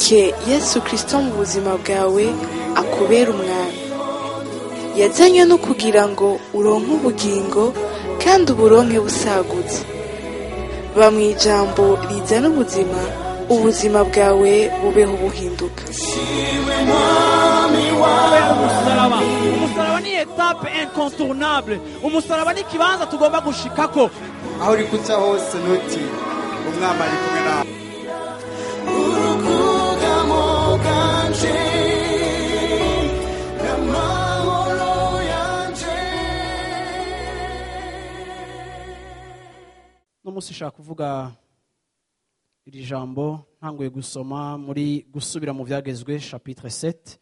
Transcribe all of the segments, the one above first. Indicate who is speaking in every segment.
Speaker 1: Reke Yesu Kristo mu buzima bwawe akubera umwami. Yazanywe no kugira ngo uronke ubugingo kandi uburonke busagutse. Ba mu ijambo rizana ubuzima, ubuzima bwawe bubeho buhinduka.
Speaker 2: Umusaraba, umusaraba ni étape incontournable. Umusaraba ni ikibanza tugomba gushikako.
Speaker 3: Aho uri kuca hose, ntutinye, Umwami ari kumwe nawe.
Speaker 4: Urukugamo bwanje n'amahoro yanje.
Speaker 2: No munsi nshaka kuvuga iri jambo ntanguye gusoma muri Gusubira mu Byagezwe, chapitre 7,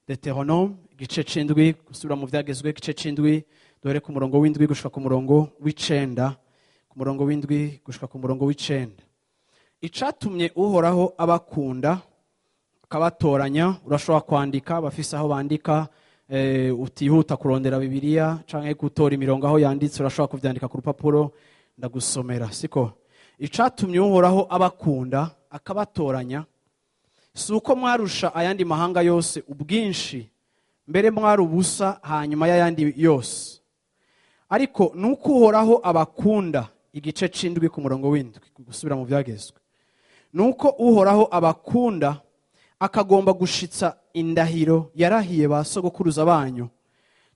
Speaker 2: Deutéronome, igice c'indwi. Gusubira mu Byagezwe, igice c'indwi, duhere ku murongo w'indwi gushika ku murongo w'icenda, ku murongo w'indwi gushika ku murongo w'icenda. Icatumye Uhoraho abakunda akabatoranya. Urashobora kwandika, bafise aho bandika, utihuta kurondera Bibiliya canke gutora imirongo aho yanditse, urashobora kuvyandika ku rupapuro, ndagusomera siko. Icatumye Uhoraho abakunda akabatoranya si uko mwarusha ayandi mahanga yose ubwinshi, mbere mwari ubusa hanyuma y'ayandi yose, ariko ni uko Uhoraho abakunda. Igice c'indwi ku murongo w'indwi, Gusubira mu Byagezwe. Ni uko Uhoraho abakunda akagomba gushitsa indahiro yarahiye ba sogokuruza banyu.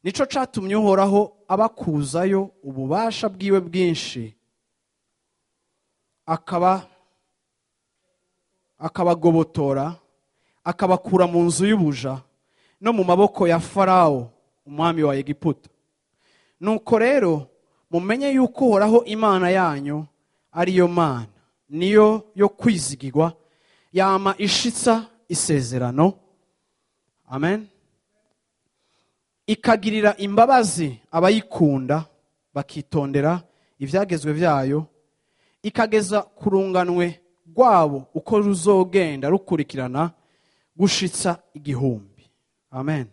Speaker 2: Nico catumye Uhoraho abakuzayo ububasha bwiwe bwinshi, akabagobotora, akabakura mu nzu y'ubuja no mu maboko ya Farawo, umwami wa Egiputa. Nuko rero mumenye yuko Uhoraho Imana yanyu ariyo Mana, niyo yo kwizigirwa, yama ishitsa isezerano, amen, ikagirira imbabazi abayikunda bakitondera ibyagezwe byayo, ikageza ku runganwe rwabo uko ruzogenda rukurikirana gushitsa 1000. Amen.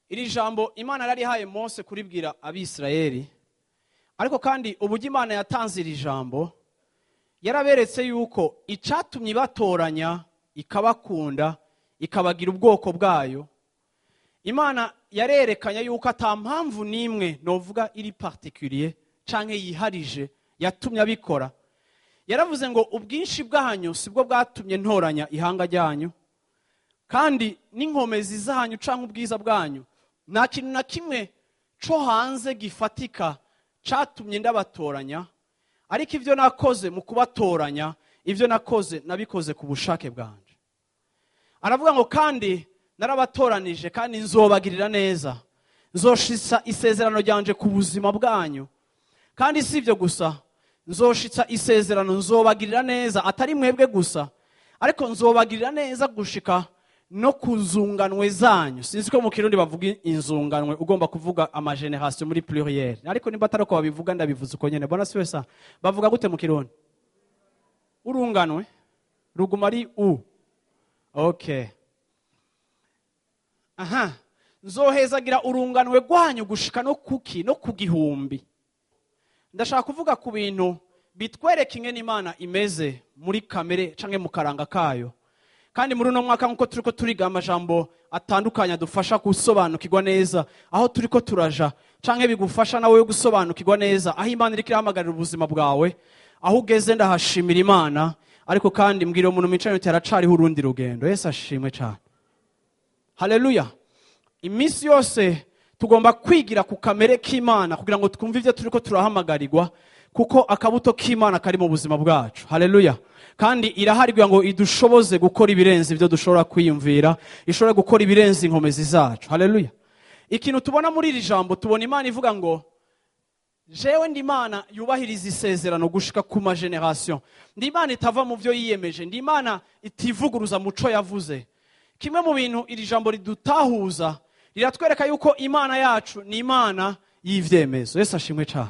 Speaker 2: Iri jambo Imana yarihaye Mose kuribwira Abisirayeli, ariko kandi uburyo Imana yatanze iri jambo, yaraberetse yuko icatumye ibatoranya, ikabakunda, ikabagira ubwoko bwayo, Imana yarerekanye yuko ata mpamvu n'imwe novuga iri particulier canke yiharije yatumye abikora. Yaravuze ngo ubwinshi bwanyu sibwo bwatumye ntoranya ihanga ryanyu, kandi n'inkomezi zanyu canke ubwiza bwanyu, nta kintu na kimwe co hanze gifatika catumye ndabatoranya, ariko ivyo nakoze mu kubatoranya, ivyo nakoze nabikoze ku bushake bwanje. Aravuga ngo kandi narabatoranije, kandi nzobagirira neza, nzoshitsa isezerano ryanje ku buzima bwanyu. Kandi si ibyo gusa, nzoshitsa isezerano, nzobagirira neza, atari mwebwe gusa, ariko nzobagirira neza gushika no ku nzunganwe zanyu. Sinzi ko mu Kirundi bavuga inzunganwe, ugomba kuvuga amageneration muri pluriel, ariko nimba atari uko babivuga ndabivuze uko nyene. Bona siwe sa bavuga gute mu Kirundi? Urunganwe ruguma ari u okay. Aha, nzohezagira urunganwe rwanyu gushika no kuki? No ku 1000. Ndashaka kuvuga ku bintu bitwereka ingene Imana imeze muri kamere canke mu karanga kayo. Kandi muri uno mwaka, nkuko turiko turiga amajambo atandukanye adufasha gusobanukirwa neza aho turiko turaja, canke bigufasha nawe yo gusobanukirwa neza aho Imana iriko irahamagarira ubuzima bwawe, aho ugeze, ndahashimira Imana. Ariko kandi mbwira umuntu mwicaranye uti haracariho urundi rugendo. Yesu ashimwe cane, haleluya. Iminsi yose tugomba kwigira ku kamere k'Imana kugira ngo twumve ibyo turiko turahamagarirwa, kuko akabuto k'Imana kari mu buzima bwacu, haleluya. Kandi irahari kugira ngo idushoboze gukora ibirenze ibyo dushobora kwiyumvira, ishobora gukora ibirenze inkomezi zacu, haleluya. Ikintu tubona muri iri jambo, tubona Imana ivuga ngo jewe ndi Imana yubahiriza isezerano gushika ku ma generation, ndi Imana itava mu byo yiyemeje, ndi Imana itivuguruza muco yavuze. Kimwe mu bintu iri jambo ridutahuza, riratwereka yuko Imana yacu ni Imana y'ivyemezo. Yesu ashimwe cane.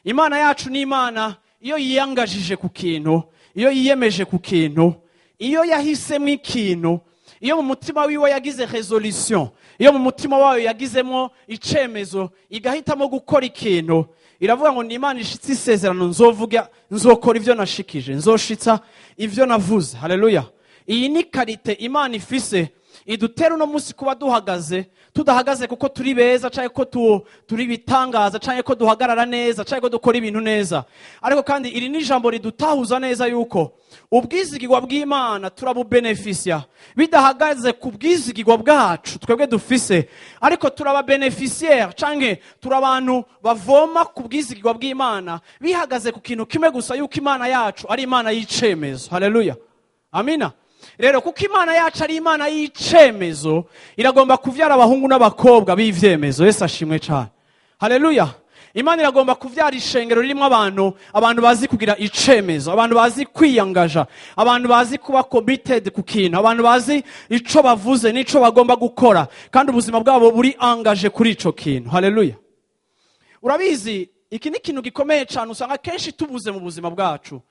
Speaker 2: Imana yacu ni Imana iyo yiyangajije ku kintu, iyo yiyemeje ku kintu, iyo yahisemo ikintu, iyo mu mutima wiwe yagize resolution, iyo mu mutima wayo yagizemo icemezo, igahitamo gukora ikintu. Iravuga ngo ni Imana ishitse isezerano, nzovuga, nzokora ivyo nashikije, nzoshitsa ivyo navuze. Haleluya. Iyi ni qualité Imana ifise idutera uno munsi kuba duhagaze, tudahagaze kuko turi beza canke ko turi ibitangaza canke ko duhagarara neza canke ko dukora ibintu neza. Ariko kandi iri ni ijambo ridutahuza neza yuko ubwizigirwa bw'Imana turabubenefisia bidahagaze ku bwizigirwa bwacu twebwe dufise, ariko turaba bénéficiaire canke turi abantu bavoma ku bwizigirwa bw'Imana bihagaze ku kintu kimwe gusa, yuko Imana yacu ari Imana y'icemezo. Haleluya, amina. Rero kuko Imana yacu ari Imana y'icemezo, iragomba kuvyara abahungu n'abakobwa b'ivyemezo. Yesu ashimwe cyane. Haleluya. Imana iragomba kuvyara ishengero ririmo abantu bazi kugira icemezo, abantu bazi kwiyangaja, abantu bazi kuba committed ku kintu, abantu bazi ico bavuze n'ico bagomba gukora, kandi ubuzima bwabo buri engagé kuri ico kintu. Haleluya. Urabizi, iki ni ikintu gikomeye cyane usanga kenshi tubuze mu buzima bwacu.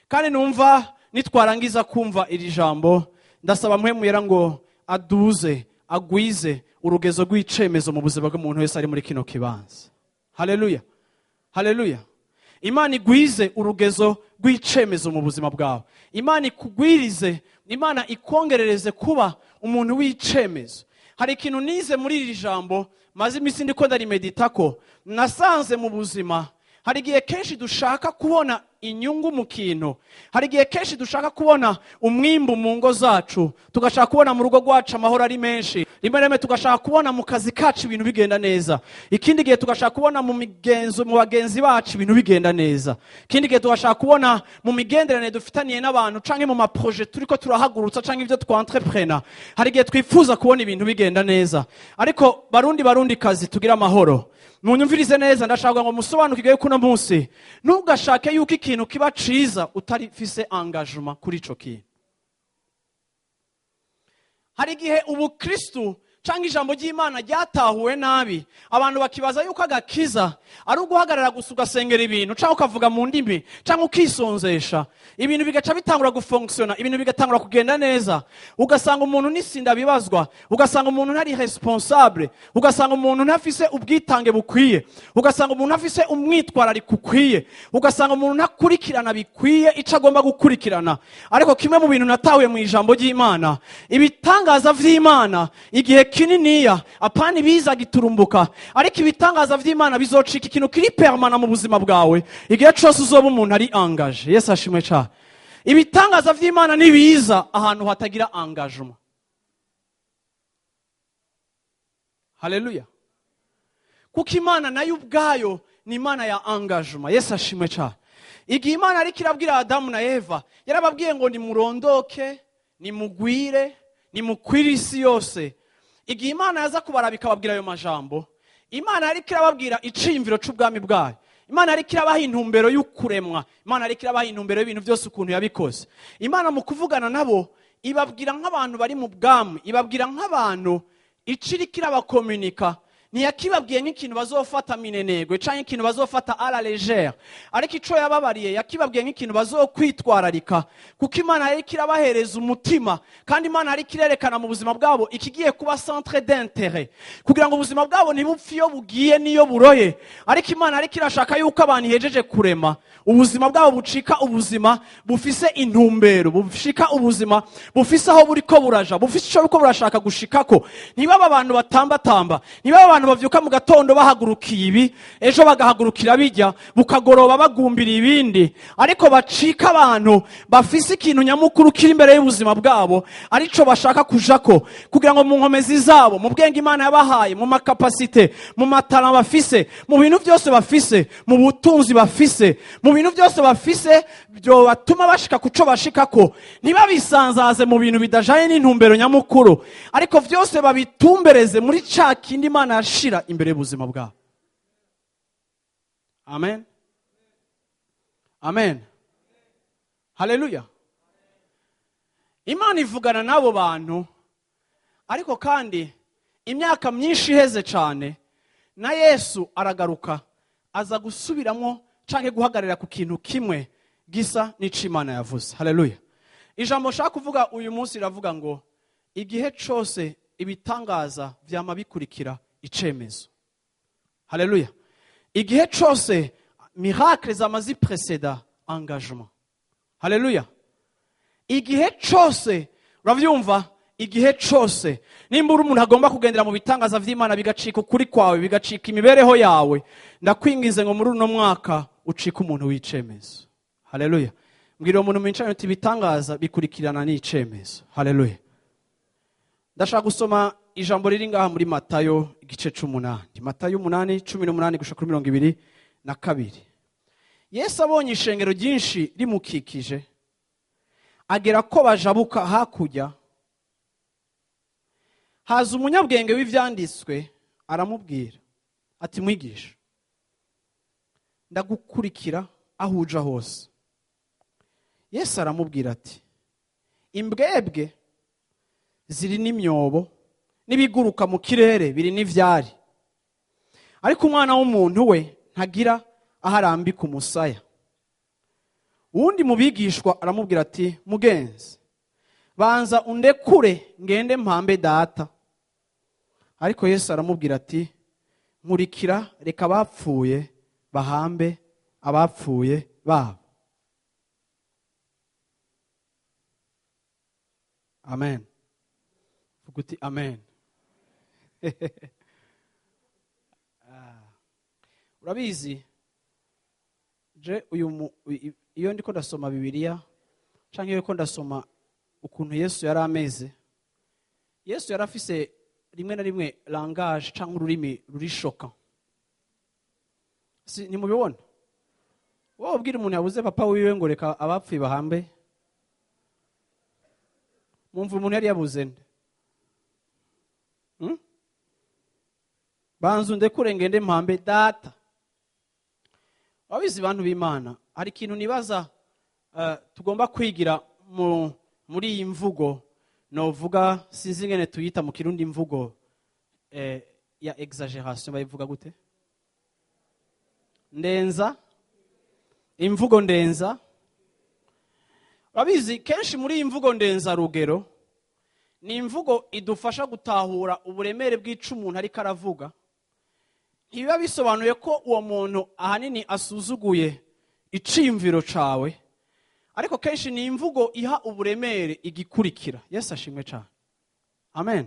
Speaker 2: Kandi numva nitwarangiza kumva iri jambo, ndasaba Mpwemu Yera ngo aduze, agwize urugezo rw'icemezo mu buzima bw'umuntu wese ari muri kino kibanza. Haleluya, haleluya. Imana igwize urugezo rw'icemezo mu buzima bwawe. Imana ikugwirize, Imana ikongerereze kuba umuntu w'icemezo. Hari ikintu nize muri iri jambo, maze iminsi ndiko ndarimedita ko nasanze mu buzima hari igihe kenshi dushaka kubona inyungu mu kintu, hari igihe kenshi dushaka kubona umwimbu mu ngo zacu, tugashaka kubona mu rugo rwacu amahoro ari menshi, rimwe na rimwe tugashaka kubona mu kazi kacu ibintu bigenda neza, ikindi gihe tugashaka kubona mu migenzo, mu bagenzi bacu ibintu bigenda neza, ikindi gihe tugashaka kubona mu migenderanire dufitaniye n'abantu canke mu ma projets turiko turahagurutsa canke ibyo twentreprena. Hari igihe twifuza kubona ibintu bigenda neza. Ariko Barundi, Barundi kazi, tugira amahoro, munyumvirize neza. Ndashaka ngo musobanukirwe yuko uno munsi ntugashake yuko ikintu kiba ciza utarifise engagement kuri ico kintu. Hari igihe ubukristu cyangwa ijambo ry'Imana ryatahuwe nabi, abantu bakibaza yuko agakiza ari uguhagarara gusa ugasengera ibintu, cyangwa ukavuga mu ndimi, cyangwa ukisonzesha, ibintu bigaca bitangura gufonctionna, ibintu bigatangura kugenda neza. Ugasanga umuntu nisinda bibazwa, ugasanga umuntu ntari responsable, ugasanga umuntu ntafise ubwitange bukwiye, ugasanga umuntu ntafise umwitwarariko ukwiye, ugasanga umuntu ntakurikirana bikwiye icyo agomba gukurikirana. Ariko kimwe mu bintu natahuye mu ijambo ry'Imana, ibitangaza vy'Imana igihe kininiya apana ibiza giturumbuka, ariko ibitangaza vy'Imana bizocika ikintu kiri permanent mu buzima bwawe igihe cose uzoba umuntu ari engagé. Yesu ashimwe cane. Ibitangaza vy'Imana nibiza ahantu hatagira engagement. Haleluya. Kuko Imana nayo ubwayo ni Imana ya engagement. Yesu ashimwe cane. Igihe Imana ariko irabwira Adamu na Eva, yarababwiye ngo nimurondoke, nimugwire, nimukwire isi yose. Igihe Imana yaza kubaraba ikababwira ayo majambo, Imana yariko irababwira iciyumviro c'ubwami bwayo, Imana yariko irabaha intumbero y'ukuremwa, Imana yariko irabaha intumbero y'ibintu byose ukuntu yabikoze. Imana mu kuvugana nabo ibabwira nk'abantu bari mu bwami, ibabwira nk'abantu iciriko irabakomunika. Ntiyakibabwiye nk'ikintu bazofata minenegwe canke ikintu bazofata à la légère, ariko ico yababariye yakibabwiye nk'ikintu bazokwitwararika, kuko Imana yariko irabahereza umutima, kandi Imana yariko irerekana mu buzima bwabo ikigiye kuba centre d'intérêt, kugira ngo ubuzima bwabo ntibupfe iyo bugiye n'iyo buroye. Ariko Imana yariko irashaka yuko abantu ihejeje kurema ubuzima bwabo bucika ubuzima bufise intumbero, bushika ubuzima bufise aho buriko buraja, bufise ico buriko burashaka gushikako. Ntibaba abantu batambatamba, ntibaba abantu bavyuka mu gatondo bahagurukiye ibi, ejo bagahagurukira bijya, bukagoroba bagumbira ibindi, ariko bacika abantu bafise ikintu nyamukuru kiri imbere y'ubuzima bwabo, arico bashaka kujako, kugira ngo mu nkomezi zabo, mu bwenge Imana yabahaye, mu ma capacités, mu ma talents bafise, mu bintu byose bafise, mu butunzi bafise, mu bintu byose bafise byobatuma bashika kuco bashikako, ntibabisanzaze mu bintu bidajanye n'intumbero nyamukuru, ariko vyose babitumbereze muri ca kindi Imana yashira imbere y'ubuzima bwabo. Amen, amen, haleluya. Imana ivugana n'abo bantu. Ariko kandi imyaka myinshi iheze cyane, na Yesu aragaruka, aza gusubiramo canke guhagararira ku kintu kimwe gisa n'ico Imana yavuze. Haleluya. Ijambo nshaka kuvuga uyu munsi riravuga ngo igihe cose ibitangaza vyama bikurikira icemezo. Haleluya. Igihe cose Miracle zama zipreceda engagement. Haleluya. Igihe cose, uravyumva, igihe cose nimba uri umuntu agomba kugendera mu bitangaza vy'Imana, bigacika ukuri kwawe, bigacika imibereho yawe, ndakwinginze ngo muri uno mwaka ucike umuntu w'icemezo. Haleluya. Mbwira uwo muntu mwicaranye uti ibitangaza bikurikirana n'icemezo. Haleluya. Ndashaka gusoma ijambo riri ngaha muri Matayo igice c'umunani. Matayo 8:18 gushika kuri 22. Yesu abonye ishengero ryinshi rimukikije, agera ko bajabuka hakurya, haza umunyabwenge w'ivyanditswe aramubwira ati mwigisha, ndagukurikira aho uja hose. Yesu aramubwira ati imbwebwe ziri n'imyobo n'ibiguruka mu kirere biri n'ivyari, ariko umwana w'umuntu we ntagira aho arambika umusaya. Uwundi mu bigishwa aramubwira ati mugenzi, banza undekure ngende mpambe data. Ariko Yesu aramubwira ati nkurikira, reka abapfuye bahambe abapfuye babo. Amen. Vuga uti amen. Urabizi je uyu iyo ndiko ndasoma Bibiliya canke iyo ndasoma ukuntu Yesu yari ameze, Yesu yarafise rimwe na rimwe langage canke ururimi rurishoka. Si nimubibona? Wowe ubwira umuntu yabuze papa wiwe ngo reka abapfuye bahambe, mumva umuntu yari yabuze nde? Banzu ndekure ngende mpambe data. Wabizi bantu b'Imana, hari ikintu nibaza tugomba kwigira muri iyi mvugo novuga, sinzi ngene tuyita mu Kirundi imvugo ya exaggeration, bayivuga gute? Ndenza, imvugo ndenza. Wabizi kenshi muri iyi mvugo ndenza rugero ni imvugo idufasha gutahura uburemere bw'ico umuntu ariko aravuga. Ntibiba bisobanuye ko uwo muntu ahanini asuzuguye iciyumviro cawe, ariko kenshi ni imvugo iha uburemere igikurikira. Yesu ashimwe cyane. Amen.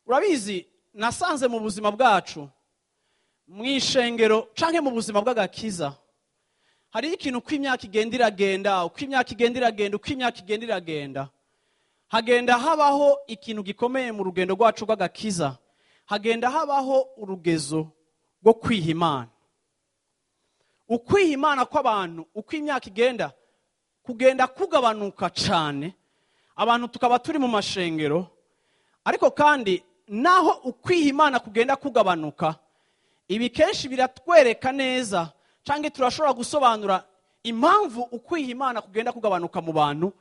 Speaker 2: Urabizi nasanze mu buzima bwacu mwishengero canke mu buzima bw'agakiza hari ikintu uko imyaka igenda iragenda, uko imyaka igenda iragenda, uko imyaka igenda iragenda, hagenda habaho ikintu gikomeye mu rugendo rwacu rw'agakiza, hagenda habaho urugezo rwo kwiha Imana. Ukwiha Imana kw'abantu uko imyaka igenda kugenda kugabanuka cyane, abantu tukaba turi mu mashengero, ariko kandi naho ukwiha Imana kugenda kugabanuka, ibi kenshi biratwereka neza canke turashobora gusobanura impamvu ukwiha Imana kugenda kugabanuka mu bantu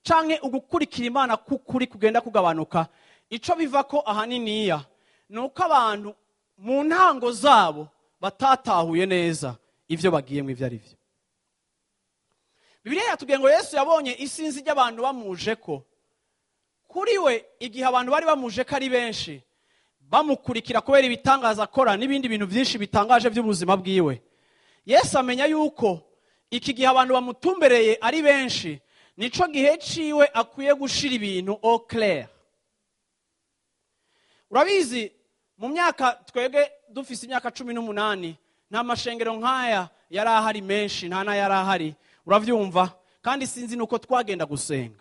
Speaker 2: canke ugukurikira Imana kukuri kugenda kugabanuka. Ico biva ko ahaniniya nuko abantu mu ntango zabo batatahuye neza ivyo bagiyemwo ivyo ari vyo. Bibiliya yatubwiye ngo Yesu yabonye isinzi ry'abantu bamujeko. Kuri we igihe abantu bari bamujeko ari benshi, bamukurikira kubera ibitangaza akora n'ibindi bintu byinshi bitangaje by'ubuzima bwiwe, Yesu amenya yuko iki gihe abantu bamutumbereye ari benshi, nico gihe ciwe akwiye gushira ibintu au clair. Urabizi mu myaka twebwe dufise imyaka 18 nta mashengero nkaya yari ahari menshi, nta na yari ahari, uravyumva, kandi sinzi nuko twagenda gusenga.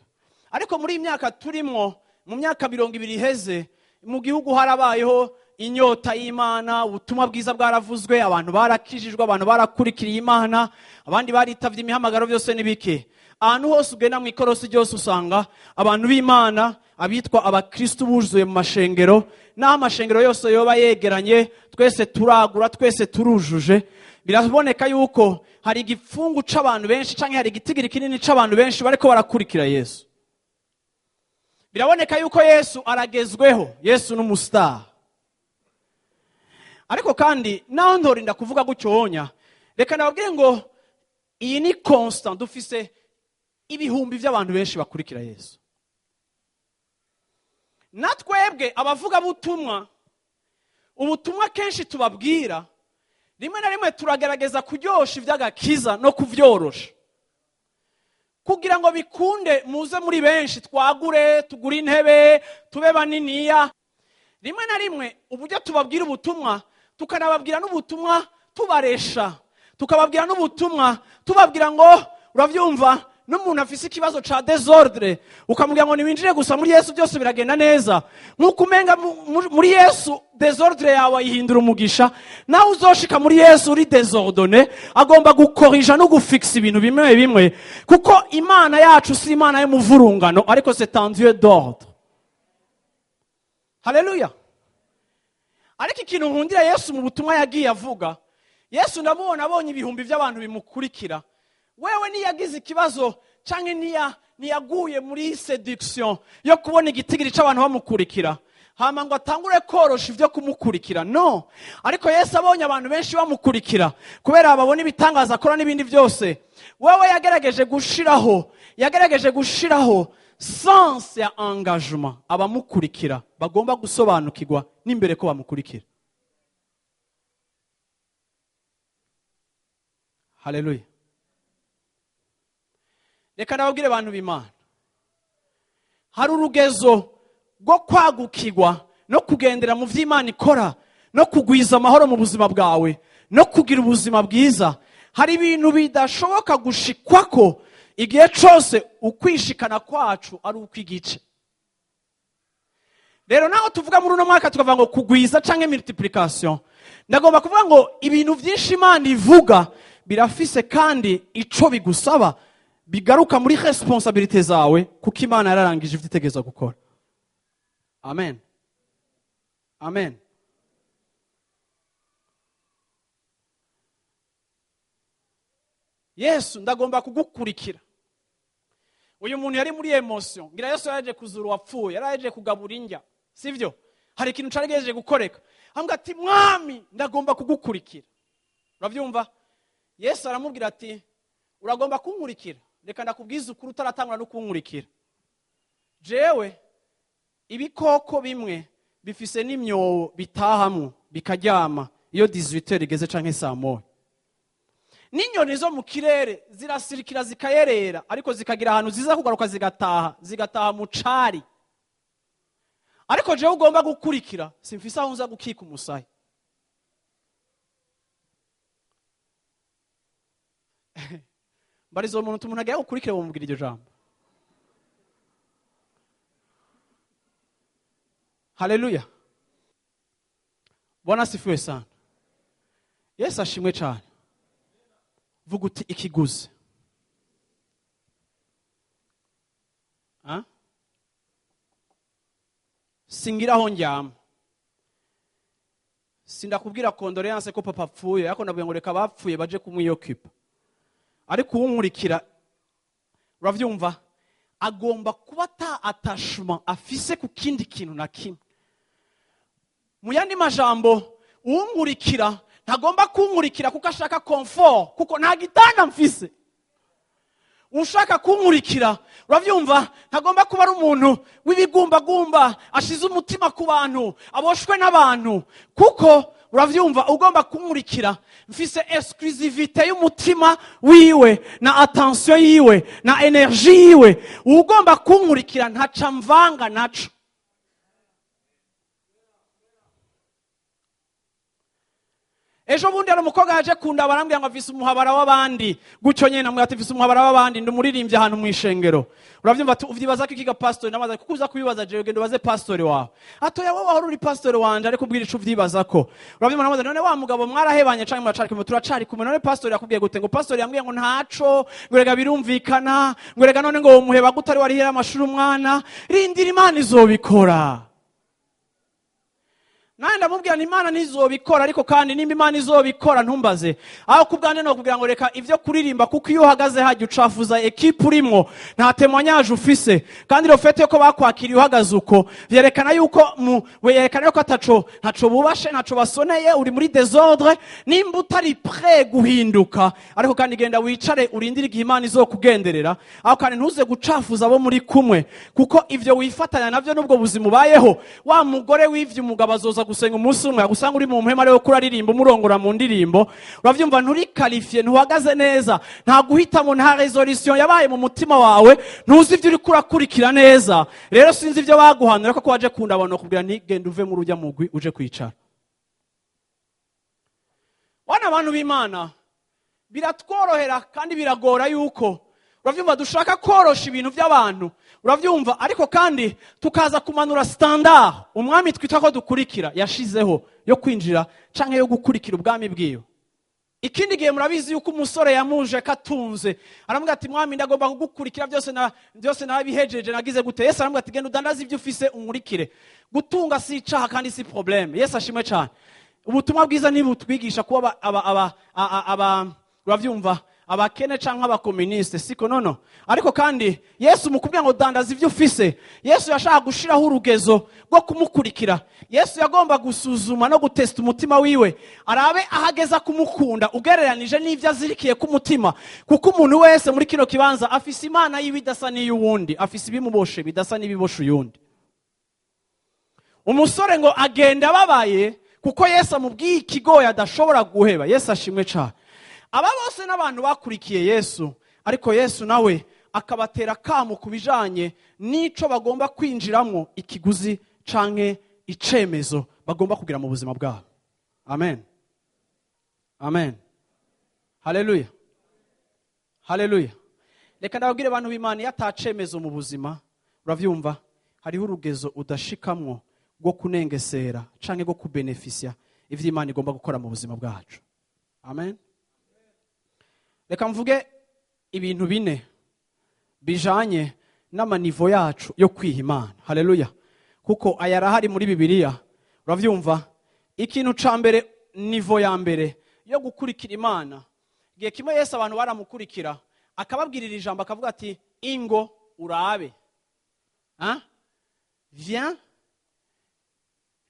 Speaker 2: Ariko muri imyaka turimwo, mu myaka 20 iheze, mu gihugu harabayeho inyota y'Imana, ubutumwa bwiza bwaravuzwe, abantu barakijijwe, abantu barakurikiriye Imana, abandi baritavye imihamagaro, byose nibike. Ahantu hose ugenda mu ikorosi ryose usanga abantu b'Imana abitwa abakristo buzuye mu mashengero, n'aho amashengero yose yoba yegeranye, twese turagura, twese turujuje. Biraboneka yuko hari igipfungu c'abantu benshi canke hari igitigiri kinini c'abantu benshi bariko barakurikira Yesu. Biraboneka yuko Yesu aragezweho, Yesu n'umustar. Ariko kandi naho ndorinda kuvuga gutyonya, reka nababwire ngo iyi ni constant, dufise ibihumbi by'abantu benshi bakurikira Yesu. Natwebwe abavuga butumwa, ubutumwa kenshi tubabwira Rimwe na rimwe turagerageza kuryosha iby'agakiza no kuvyorosha kugira ngo bikunde muze muri benshi, twagure, tugure intebe, tube baniniya. Rimwe na rimwe uburyo tubabwira ubutumwa, tukanababwira n'ubutumwa tubaresha, tukababwira n'ubutumwa tubabwira ngo uravyumva, n'umuntu afise ikibazo ca désordre ukamubwira ngo niwinjire gusa muri Yesu byose biragenda neza, nk'uko umenga muri Yesu désordre yawe ayihindura umugisha. Nawe uzoshika muri Yesu uri désordonné, agomba gukorija no gufixa ibintu bimwe bimwe, kuko Imana yacu si Imana y'umuvurungano, ariko c'est un Dieu d'ordre. Haleluya! Ariko ikintu nkundira Yesu mu butumwa yagiye avuga, Yesu ndamubona abonye ibihumbi by'abantu bimukurikira, wewe niyagize ikibazo canke niyaguye muri séduction yo kubona igitigiri c'abantu bamukurikira, hama ngo atangure korosha ivyo kumukurikira. No, ariko Yesu abonye abantu benshi bamukurikira kubera babona ibitangaza akora n'ibindi byose, wewe yagerageje gushiraho sens ya engagement, abamukurikira bagomba gusobanukirwa n'imbere ko bamukurikira. Haleluya! Reka nababwire, abantu b'Imana, hari urugezo rwo kwagukirwa no kugendera mu vy'Imana ikora no kugwiza amahoro mu buzima bwawe no kugira ubuzima bwiza. Hari ibintu bidashoboka gushikwako igihe cose ukwishikana kwacu ari ukw'igice. Rero naho tuvuga muri uno mwaka tukavuga ngo kugwiza canke multiplication, ndagomba kuvuga ngo ibintu vyinshi Imana ivuga birafise kandi ico bigusaba, bigaruka muri responsabilité zawe, kuko Imana yararangije ivyo itegerezwa gukora. Amen, amen. Yesu, ndagomba kugukurikira. Uyu muntu yari muri émotion. Ngira Yesu yaraje kuzura uwapfuye, yaraje kugabura indya, sivyo? Hari ikintu caragejeje gukoreka, ambwira ati: "Mwami, ndagomba kugukurikira." Uravyumva? Yesu aramubwira ati: "Uragomba kunkurikira? Reka ndakubwiza ukuri, utaratangura no kunkurikira, jewe ibikoko bimwe bifise n'imyobo bitahamwo bikaryama iyo 18 igeze canke saa moya, n'inyoni zo mu kirere zirasirikira zikayerera, ariko zikagira ahantu ziza kugaruka, zigataha mu cari. Ariko jewe ugomba gukurikira, simfise aho nza gukika umusaya." Mbariza uwo muntu, umuntu agiye gukurikira, bamubwira iryo jambo. Haleluya! Bwana asifiwe sana. Yesu ashimwe cyane. Vuga uti: "Ikiguzi." Ah? Singira aho ndyama. Sindakubwira condoléances ko papa apfuye, ariko ndabwira ngo reka bapfuye baje kumwiyokipa. Ariko uwunkurikira, uravyumva, agomba kuba ata attachement afise ku kindi kintu na kimwe. Mu yandi majambo, uwunkurikira ntagomba kunkurikira kuko ashaka confort, kuko nta gitanda mfise. Ushaka kunkurikira, uravyumva, ntagomba kuba ari umuntu w'ibigumbagumba, ashize umutima ku bantu, aboshwe n'abantu, kuko uravyumva, ugomba kunkurikira mfise exclusivité y'umutima wiwe na attention yiwe na énergie yiwe. Ugomba kunkurikira ntaca mvanga naco. Ejo bundi hari umukobwa yaje kundaba, arambwira ngo afise umuhabara w'abandi gutyo nyene. Namubwira ati: "Mfise umuhabara w'abandi, ndi umuririmbyi ahantu mu ishengero." Uravyumva ati: "Uvyibaza ko ikiga pastori?" Namaze kuko uza kubibaza jewe, genda ubaze pastori wawe. Atoya, wowe wahora uri pastori wanje, ariko ubwira ico uvyibaza ko. Uravyumva? Namaze: "None wa mugabo mwarahebanye canke muracari kumwe?" "Turacari kumwe." "None pastori yakubwiye gute?" Ngo pastori yambwiye ngo ntaco, ngo rega birumvikana, ngo rega none ngo umuheba gute ari warihera amashuri umwana? Rindira, Imana izobikora. Nanjye ndamubwira nti: "Imana ntizobikora, ariko kandi nimba Imana izobikora ntumbaze." Aho ku bwanjye no kugira ngo reka ivyo kuririmba, kuko iyo uhagaze hajya ucafuza équipe urimwo, nta témoignage ufise. Kandi le fait ko bakwakiriye uhagaze uko vyerekana yuko mu werekana yuko ataco, ntaco bubashe, ntaco basoneye, uri muri désordre. Nimba utari prêt guhinduka, ariko kandi genda wicare urindire igihe Imana izokugenderera. Aho kandi ntuze gucafuza abo muri kumwe, kuko ivyo wifatanya navyo n'ubwo buzima ubayeho, wa mugore w'ivyo umugabo azoza. gusenga umunsi umwe, agusanga uri mu mpema ariwe kuraririmba, umurongora mu ndirimbo. Uravyumva, nturi qualifié, ntuhagaze neza, nta guhitamo, nta résolution yabaye mu mutima wawe, ntuzi ibyo uriko urakurikira neza. Rero sinzi ibyo baguhanura, ko waje kundabona kubwira nti genda uve muri ujya mugwi uje kwicara. Wana abantu b'Imana, biratworohera kandi biragora yuko, uravyumva, dushaka korosha ibintu by'abantu, uravyumva, ariko kandi tukaza kumanura standard umwami twita ko dukurikira yashizeho yo kwinjira canke yo gukurikira ubwami bwiwe. Ikindi gihe, murabizi yuko umusore yamuje katunze, aramubwira ati: "Mwami, ndagomba kugukurikira, byose na byose narabihejeje, nagize gute?" Yesu aramubwira ati: "Genda udandaze ibyo ufise unkurikire." Gutunga si icaha kandi si problème. Yesu ashimwe cyane. Ubutumwa bwiza ntibutwigisha kuba aba, uravyumva, abakene canke abakomuniste, siko nono. Ariko kandi Yesu mu kubwira ngo dandaza ibyo ufise, Yesu yashaka gushiraho urugezo rwo kumukurikira. Yesu yagomba gusuzuma no gutesta umutima wiwe, arabe ahageza kumukunda ugereranije n'ibyo azirikiye ku mutima, kuko umuntu wese muri kino kibanza afise Imana yiwe idasa n'iy'uwundi, afise ibimuboshe bidasa n'ibiboshe uyundi. Umusore ngo agenda ababaye kuko Yesu amubwiye ikigoye adashobora guheba. Yesu ashimwe cyane. Aba bose n'abantu bakurikiye Yesu, ariko Yesu nawe akabatera akamu ku bijanye n'ico bagomba kwinjiramo, ikiguzi canke icemezo bagomba kugira mu buzima bwabo. Amen, amen, haleluya, haleluya. Reka ndababwire, abantu b'Imana, iyo atacemezo mu buzima, uravyumva, hariho urugezo udashikamwo rwo kunengesera canke rwo kubenefisya ivyo Imana igomba gukora mu buzima bwacu. Amen. Reka mvuge ibintu bine bijanye n'ama niveau yacu yo kwiha Imana. Haleluya. Kuko aya arahari muri Bibiliya, uravyumva. Ikintu ca mbere, niveau ya mbere yo gukurikira Imana: igihe kimwe Yesu abantu baramukurikira, akababwirira ijambo, akavuga ati: "Ingo urabe." Hein? "Viens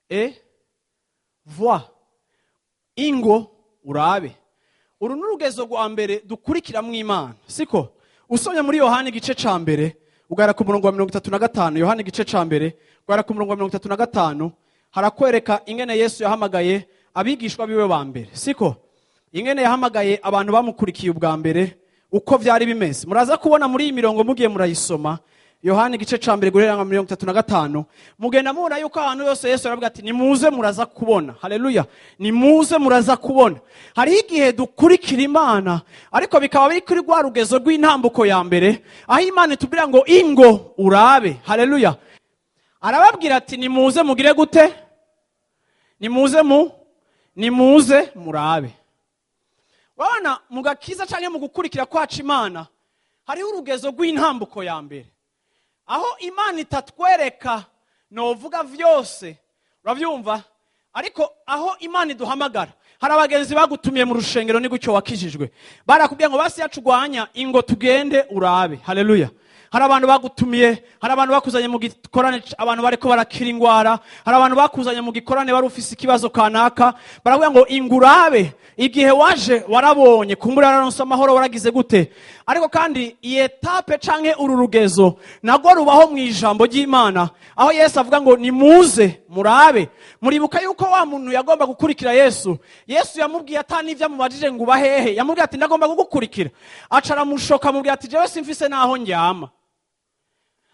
Speaker 2: et vois." Ingo urabe. Uru ni urugezo rwa mbere dukurikiramwo Imana, siko? Usomye muri Yohani igice ca mbere ugara ku murongo wa 35, Yohani igice ca mbere ugara ku murongo wa 35, harakwereka ingene Yesu yahamagaye abigishwa biwe ba mbere, siko? Ingene yahamagaye abantu bamukurikiye ubwa mbere, uko vyari bimeze, muraza kubona muri iyi mirongo mugiye murayisoma. Yohani igice ca mbere guhera nka 35, mugenda mubona yuko ahantu yose Yesu aravuga ati: "Nimuze muraza kubona." Haleluya. Nimuze muraza kubona. Hariho igihe dukurikira Imana, ariko bikaba biri kuri rwa rugezo rw'intambuko ya mbere, aho Imana itubwira ngo ingo urabe. Haleluya. Arababwira ati: "Nimuze mugire gute? Nimuze nimuze murabe." Urabona, mu gakiza canke mu gukurikira kwacu Imana, hariho urugezo rw'intambuko ya mbere aho Imana itatwereka novuga vyose, uravyumva, ariko aho Imana iduhamagara. Hari abagenzi bagutumiye mu rushengero, ni gutyo wakijijwe, barakubwiye ngo basi yacu ugwanya, ingo tugende urabe. Haleluya. Hari abantu bagutumiye, hari abantu bakuzanye mu gikorane, abantu bariko barakira ingwara, hari abantu bakuzanye mu gikorane wari ufise ikibazo kanaka, baravuga ngo ingurabe. Igihe waje warabonye, kumbura wararonse amahoro, waragize gute. Ariko kandi iyi étape canke uru rugezo nagwo rubaho mu ijambo ry'Imana, aho Yesu avuga ngo nimuze murabe. Muribuka yuko wa muntu yagomba gukurikira Yesu, Yesu yamubwiye ata n'ivyo amubajije ngo uba hehe, yamubwiye ati: "Ndagomba kugukurikira." Aca aramushoka, amubwira ati: "Jewe simfise n'aho ndyama."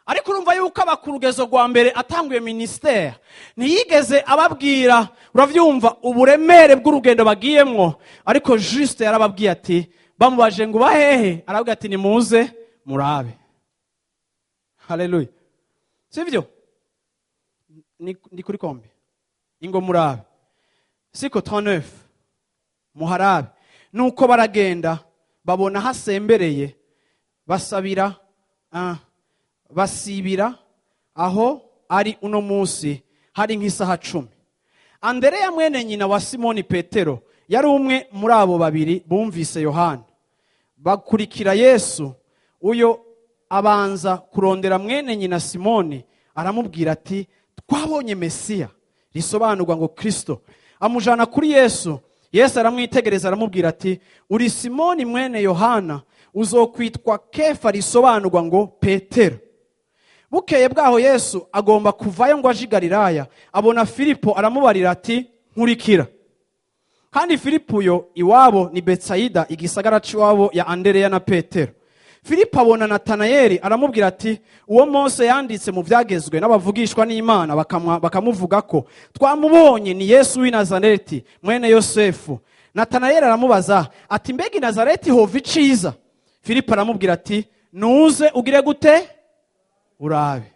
Speaker 2: Ariko urumva yuko aba ku rugezo rwa mbere atanguye ministère, ntiyigeze ababwira, uravyumva, uburemere bw'urugendo bagiyemwo, ariko juste yarababwiye ati, bamubaje ngo bahehe, arababwira ati: "Nimuze murabe." Haleluya. Sivyo? Ni kuri kombe ingo murabe, siko? 39, muharabe. Nuko baragenda, babona hasembereye, basabira basibira aho ari uno munsi. Hari nk'isaha 10. Andereya mwene nyina wa Simoni Petero yari umwe muri abo babiri bumvise Yohana bakurikira Yesu. Uyo abanza kurondera mwene nyina Simoni, aramubwira ati: "Twabonye Mesiya," risobanurwa ngo Kristo. Amujana kuri Yesu. Yesu aramwitegereza, aramubwira ati: "Uri Simoni mwene Yohana, uzokwitwa Kefa," risobanurwa ngo Petero. Bukeye bwaho Yesu agomba kuvayo ngo aje i Galilaya, abona Filipo aramubarira ati nkurikira. Kandi Filipo yo iwabo ni Betsayida, igisagara c'iwabo ya Andereya na Petero. Filipo abona Natanayeli aramubwira ati uwo Mose yanditse mu byagezwe n'abavugishwa n'Imana bakamuvuga ko twamubonye, ni Yesu w'i Nazareti mwene Yosefu. Natanayeli aramubaza ati mbega i Nazareti hova iciza? Filipo aramubwira ati nuze ugire gute urabe.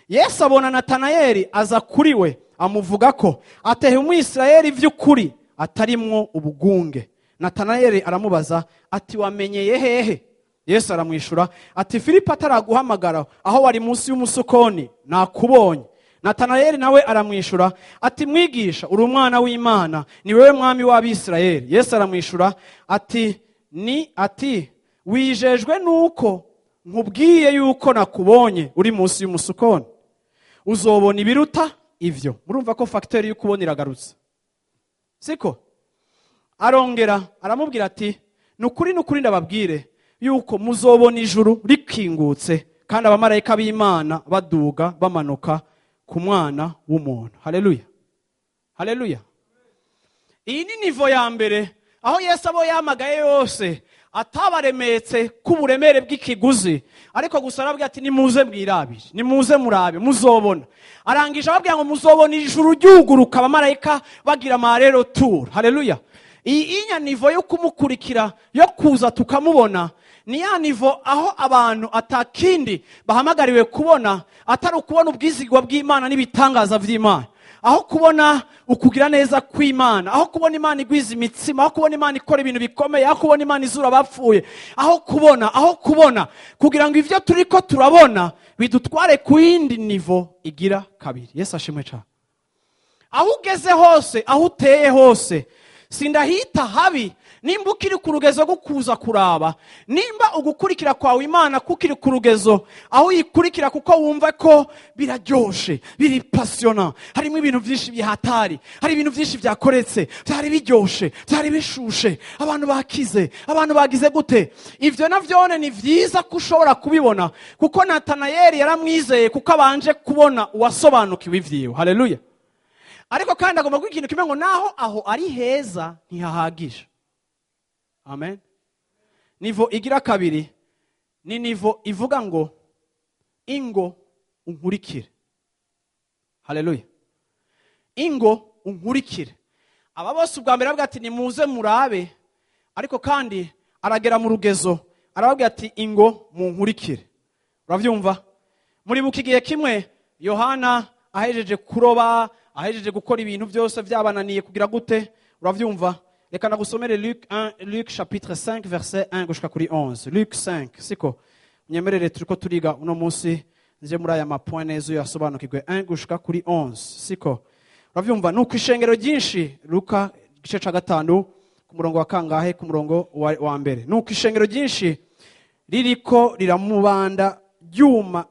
Speaker 2: Yesu abona Natanayeli aza kuri we amuvuga ko atehe Umwisirayeli vy'ukuri atarimwo ubugunge. Natanayeli aramubaza ati wamenyeye hehe? Yesu aramwishura ati Filipo ataraguhamagara aho wari munsi y'umusukoni nakubonye. Natanayeli nawe aramwishura ati mwigisha, uri umwana w'Imana, ni wewe mwami w'Abisirayeli. Yesu aramwishura ati ni ati wijejwe nuko nkubwiye yuko nakubonye uri munsi y'umusukoni, uzobona ibiruta ivyo. Murumva ko facteur y'ukubona iragarutse, siko? Arongera aramubwira ati nukuri nukuri ndababwire yuko muzobona ijuru rikingutse kandi abamarayika b'Imana baduga bamanuka ku mwana w'umuntu. Haleluya, haleluya. Iyi ni niveau ya mbere aho Yesu abo yamagaye yose atabaremetse k'uburemere bw'ikiguzi, ariko gusa arabwira ati nimuze mwirabire, nimuze murabe, muzobona. Arangije ababwira ngo muzobona ijuru ryuguruka abamarayika bagira amarero tour. Haleluya. Iyi inya niveau yo kumukurikira, yo kuza tukamubona, ni ya niveau aho abantu atakindi bahamagariwe kubona atari ukubona ubwizigwa bw'Imana n'ibitangaza vy'Imana, aho kubona ukugira neza kw'Imana, aho kubona Imana igwiza imitsima, aho kubona Imana ikora ibintu bikomeye, aho kubona Imana izura abapfuye, aho kubona kugira ngo ivyo turiko turabona bidutware ku yindi niveau igira kabiri. Yesu ashimwe cyane. Aho ugeze hose, aho uteye hose, sindahita habi nimba ukiri ku rugezo rwo kuza kuraba, nimba ugukurikira kwawe Imana kukiri ku rugezo aho uyikurikira kuko wumva ko biraryoshe, biri passionnant, harimo ibintu byinshi bihatari, hari ibintu byinshi byakoretse, byari biryoshe, byari bishushe, abantu bakize, abantu bagize gute. Ivyo navyone ni vyiza ko ushobora kubibona, kuko Natanayeli yaramwizeye kuko abanje kubona uwasobanukiwe ivyiwe. Haleluya. Ariko kandi agomba kugira ikintu kimwe ngo naho aho ari heza ntihahagije. Amen. Niveau igira kabiri ni niveau ivuga ngo ingo unkurikire. Haleluya. Ingo unkurikire. Aba bose ubwa mbere aravuga ati nimuze murabe, ariko kandi aragera mu rugezo arababwira ati ingo munkurikire. Uravyumva? Muribuka igihe kimwe Yohana ahejeje kuroba, ahejeje gukora ibintu byose byabananiye kugira gute? Uravyumva? Reka nagusomere Luc 1, Luc chapitre 5 verset 1 gushika kuri 11. Luc 5, siko? Nyemerere turiko turiga uno munsi nje muri aya mapoint neza yasobanukirwe 1 gushika kuri 11, siko? Uravyumva? Nuko ishengero ryinshi, Luka igice ca 5 ku murongo wa kangahe? Ku murongo wa mbere. Nuko ishengero ryinshi ririko riramubanda ryuma,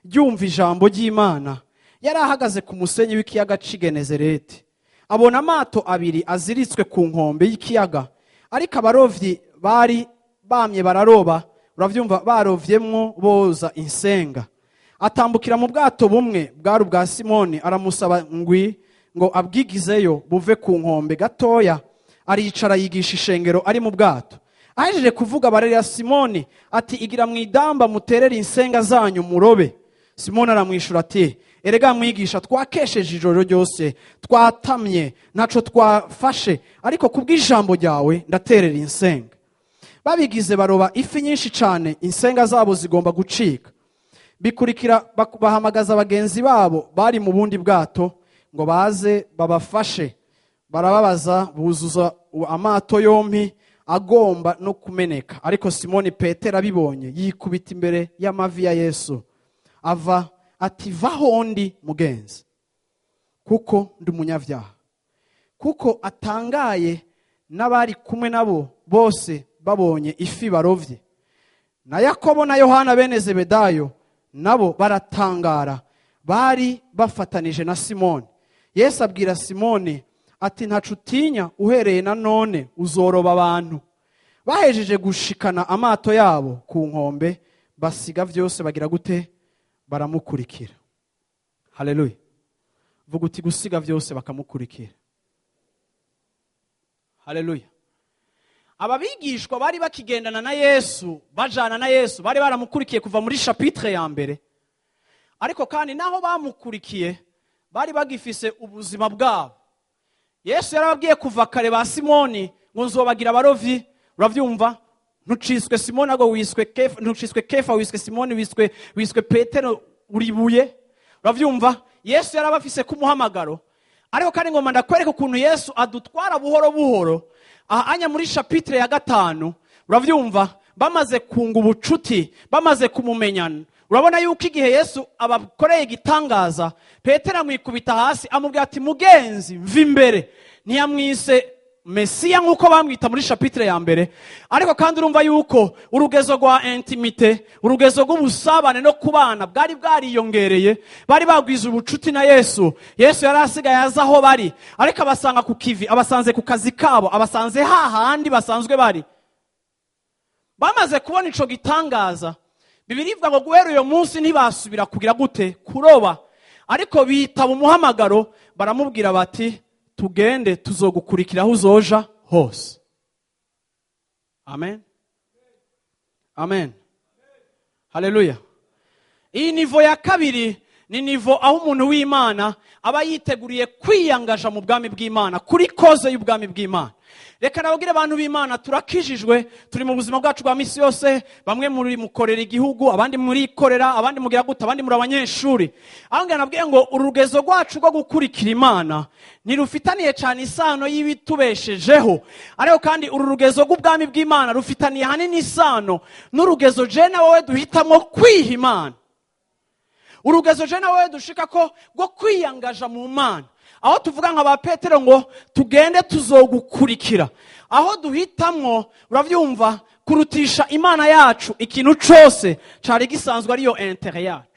Speaker 2: ryumva ijambo ry'Imana. Yari ahagaze ku musenyi w'ikiyaga c'i Genezareti, abona amato abiri aziritswe ku nkombe y'ikiyaga, ariko abarovyi bari bamye bararoba, uravyumva, barovyemwo boza insenga. Atambukira mu bwato bumwe bwari ubwa Simoni, aramusaba ngwi ngo abwigizeyo buve ku nkombe gatoya. Aricara yigisha ishengero ari mu bwato. Ahejeje kuvuga barerera Simoni ati igira mwidamba muterere insenga zanyu murobe. Simoni aramwishura ati erega mwigisha, twakesheje ijoro ryose, twatamye, ntaco twafashe, ariko kubw'ijambo ryawe ndaterera insenga. Babigize baroba ifi nyinshi cane, insenga zabo zigomba gucika. Bikurikira bahamagaza bagenzi babo bari mu bundi bwato ngo baze babafashe. Barababaza buzuza amato yompi agomba no kumeneka. Ariko Simoni Petero abibonye yikubita imbere y'amavi ya Yesu, ava ati vaho ndi mugenzi, kuko ndi umunyabyaha. Kuko atangaye n'abari kumwe nabo bose babonye ifi barovye. Na Yakobo na Yohana bene Zebedayo nabo baratangara, bari bafatanije na Simoni. Yesu abwira Simoni ati ntacu utinya, uhereye na none uzoroba abantu. Bahejeje gushikana amato yabo ku nkombe, Basiga vyose, bagira gute? Baramukurikira. Haleluya. Vuga uti: gusiga vyose bakamukurikira. Haleluya. Aba bigishwa bari bakigendana na Yesu, bajana na Yesu, bari baramukurikiye kuva muri chapitre ya mbere. Ariko kandi naho bamukurikiye, bari bagifise ubuzima bwabo. Yesu yarababwiye kuva kare ba Simoni ngo: "Nzobagira abarovyi." Uravyumva? Ntuciswe Simoni, ahubwo wiswe Kefa. Ntuciswe Kefa, wiswe Simoni, wiswe Petero, uribuye. Uravyumva? Yesu yarabafise kumuhamagaro. Ariko kandi ngoma ndakwereka ukuntu Yesu adutwara buhoro buhoro. Aha anya muri chapitre ya 5, uravyumva, bamaze kunga ubucuti, bamaze kumumenyana, urabona yuko igihe Yesu abakoreye igitangaza, Petero amwikubita hasi, amubwira ati: "Mugenzi, mva imbere." Ntiyamwise Mesiya nk'uko bamwita muri chapitre ya mbere. Ariko kandi urumva yuko urugezo rwa intimité, urugezo rw'ubusabane no kubana bwari bwariyongereye. Bari bagwiza ubucuti na Yesu. Yesu yari asigaye aza aho bari, ariko abasanga ku kivi, abasanze ku kazi kabo, abasanze hahandi basanzwe bari. Bamaze kubona ico gitangaza, Bibiliya ivuga ngo guhera uyo munsi ntibasubira kugira gute? Kuroba. Ariko bitaba umuhamagaro, baramubwira bati: "Tugende, tuzogukurikira aho uzoja hose." Amen, amen, haleluya. Iyi niveau ya kabiri ni niveau aho umuntu w'Imana aba yiteguriye kwiyangaja mu bwami bw'Imana, kuri cause y'ubwami bw'Imana. Reka nababwire, abantu b'Imana, turakijijwe, turi mu buzima bwacu bwa misi yose. Bamwe muri mukorera igihugu, abandi murikorera, abandi mugira gute, abandi muri abanyeshuri. Aho ngira nabwiye ngo urugezo rwacu rwo gukurikira Imana ntirufitaniye cyane isano y'ibitubeshejeho. Ariko kandi uru rugezo rw'ubwami bw'Imana rufitaniye hanini isano n'urugezo je na wowe duhitamo kwiha Imana, urugezo je na wowe dushika ko rwo kwiyangaja mu Mana, aho tuvuga nka ba Petero ngo: "Tugende, tuzogukurikira." Aho duhitamwo, uravyumva, kurutisha Imana yacu ikintu cose cari gisanzwe ariyo intérêt yacu.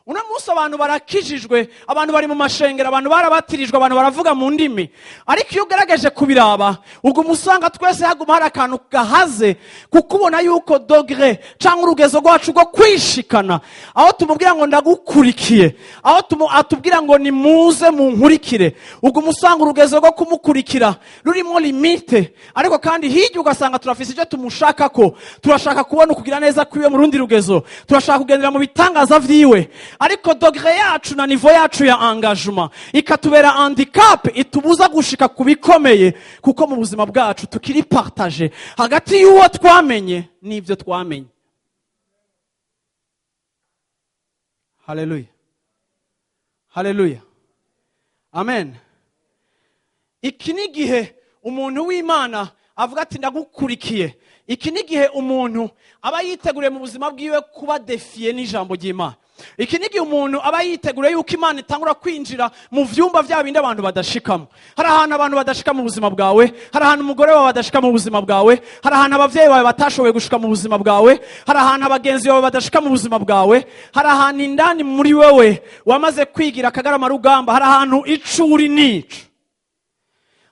Speaker 2: Uno munsi abantu barakijijwe, abantu bari mu mashengero, abantu barabatirijwe, abantu baravuga mu ndimi. Ariko iyo ugerageje kubiraba, uguma usanga twese haguma hari akantu gahaze, kuko ubona yuko degré cyangwa urugezo rwacu rwo kwishikana aho tumubwira ngo: "Ndagukurikiye," aho atubwira ngo: "Nimuze munkurikire," uguma usanga urugezo rwo kumukurikira rurimo limite. Ariko kandi hirya ugasanga turafise icyo tumushaka ko turashaka kubona ukugira neza kwiwe mu rundi rugezo, turashaka kugendera mu bitangaza vyiwe. Ariko degré yacu na niveau yacu ya engagement ikatubera handicap itubuza gushika ku bikomeye, kuko mu buzima bwacu tukiri partagé hagati y'uwo twamenye n'ibyo twamenye. Haleluya, haleluya, amen. Iki ni igihe umuntu w'Imana avuga ati: "Ndagukurikiye." Iki ni igihe umuntu aba yiteguriye mu buzima bwiwe kuba défié n'ijambo ry'Imana. Iki ni igihe umuntu aba yiteguriye yuko Imana itangura kwinjira mu vyumba vya bindi abantu badashikamo. Hari ahantu abantu badashika mu buzima bwawe, hari ahantu umugore wawe badashika mu buzima bwawe, hari ahantu abavyeyi bawe batashoboye gushika mu buzima bwawe, hari ahantu abagenzi bawe badashika mu buzima bwawe, hari ahantu indani muri wewe wamaze kwigira akagarama rugamba, hari ahantu ico uri nico.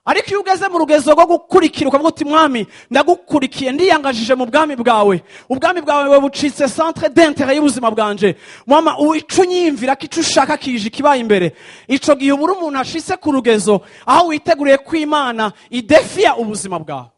Speaker 2: Ariko iyo ugeze mu rugezo rwo gukurikira, ukavuga uti: "Mwami, ndagukurikiye, ndiyangajije mu bwami bwawe, ubwami bwawe bucitse centre d'intérêt y'ubuzima bwanje, mwama ico unyiyumvira ko ico ushaka kije ikibaye imbere," ico gihe ubura umuntu ashitse ku rugezo aho witeguriye ko Imana idefiya ubuzima bwawe,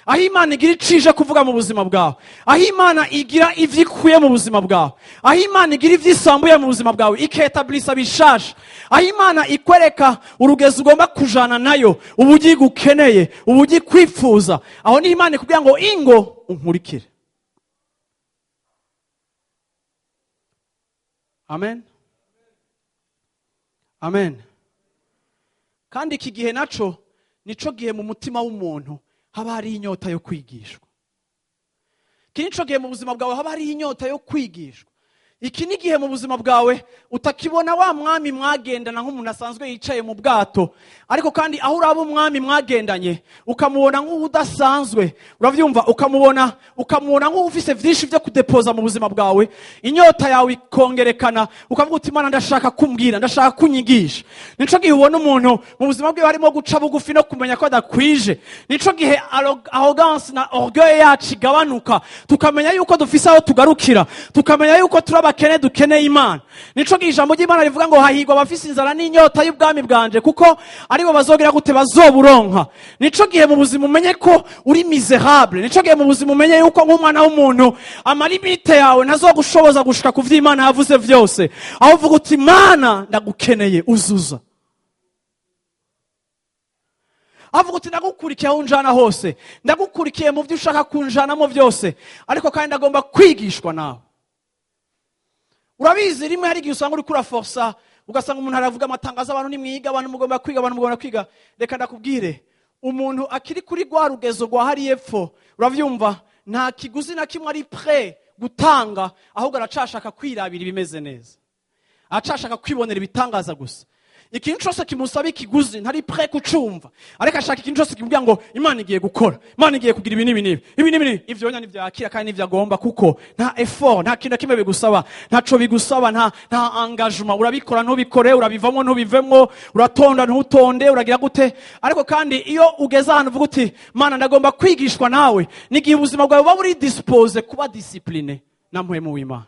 Speaker 2: aho Imana igira icije kuvuga mu buzima bwawe, aho Imana igira ivyo ikuye mu buzima bwawe, aho Imana igira ivyo isambuye mu buzima bwawe, iketablisa bishasha, aho Imana ikwereka urugezo ugomba kujana nayo, uburyo igukeneye, uburyo ikwifuza. Aho niho Imana ikubwira ngo: "Ingo unkurikire." Amen, amen. Kandi iki gihe naco nico gihe mu mutima w'umuntu haba hari inyota yo kwigishwa. Iki nico gihe mu buzima bwawe haba hari inyota yo kwigishwa. Iki ni igihe mu buzima bwawe utakibona wa mwami mwagendana nk'umuntu asanzwe yicaye mu bwato, ariko kandi aho uraba umwami mwagendanye ukamubona nk'udasanzwe, urabyumva, ukamubona nk'ufise byinshi byo kudepoza mu buzima bwawe. Inyota yawe ikongerekana, ukavuga uti: "Imana, ndashaka kumbwira, ndashaka kunyigisha." Nico gihe ubona umuntu mu buzima bwe harimo guca bugufi no kumenya ko adakwije. Nico gihe arrogance na orgueil yacu igabanuka, tukamenya yuko dufise aho tugarukira, tukamenya yuko turi abakene, dukeneye Imana. Nico gihe ijambo ry'Imana rivuga ngo: "Hahirwa abafise inzara n'inyota y'ubwami bwanje, kuko aribo bazogera gute? Bazoburonka." Nico gihe mu buzima umenye ko uri misérable. Nico gihe mu buzima umenye yuko nk'umwana w'umuntu ama limites yawe ntazogushoboza gushika ku vy'Imana yavuze vyose, aho uvuga uti: "Mana, ndagukeneye, uzuza." Avuga uti: "Ndagukurikiye aho unjana hose, ndagukurikiye mu byo ushaka kunjanamo byose, ariko kandi ndagomba kwigishwa nawe." Urabizi, rimwe hari igihe usanga uri kuraforsa, ugasanga umuntu aravuga amatangazo: "Abantu nimwiga, abantu mugomba kwiga, abantu mugomba kwiga." Reka ndakubwire, umuntu akiri kuri rwa rugezo rwa hariya epfo, urabyumva, nta kiguzi na kimwe ari prêt gutanga, ahubwo aracashaka kwirabira ibimeze neza, aracashaka kwibonera ibitangaza gusa. Ikintu cyose kimusaba ikiguzi ntari prêt kucumva, ariko ashaka ikintu cyose kimubwira ngo Imana igiye gukora, Imana igiye kugira ibi n'ibi n'ibi, ibi n'ibi n'ibi. Ivyo nyine ntivyakira kandi nivyo agomba, kuko nta effort, nta kintu na kimwe bigusaba, ntaco bigusaba, nta engagement. Urabikora, ntubikore, urabivamo, ntubivemwo, uratonda, ntutonde, uragira gute. Ariko kandi iyo ugeze ahantu uvuga uti: "Mana, ndagomba kwigishwa nawe," n'igihe ubuzima bwawe buba buri disposé kuba discipliné na Mpwemu w'Imana.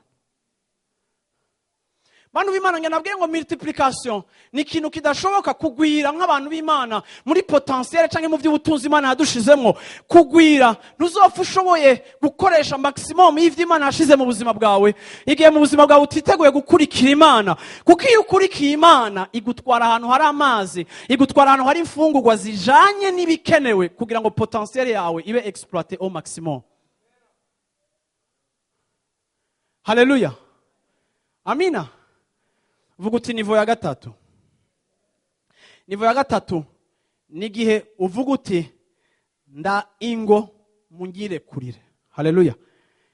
Speaker 2: Bantu b'Imana, njye nabwiye ngo multiplication ni ikintu kidashoboka. Kugwira nk'abantu b'Imana muri potentiel cyangwa mu by'ubutunzi Imana yadushizemo, kugwira, ntuzopfa ushoboye gukoresha maximum y'ivyo Imana yashize mu buzima bwawe igihe mu buzima bwawe utiteguye gukurikira Imana. Kuko iyo ukurikiye Imana, igutwara ahantu hari amazi, igutwara ahantu hari imfungurwa zijanye n'ibikenewe kugira ngo potentiel yawe ibe exploité au maximum. Haleluya, amina. Vuga uti: "Niveau ya gatatu." Niveau ya gatatu ni igihe uvuga uti: "Nda ingo munyirekurire." Haleluya.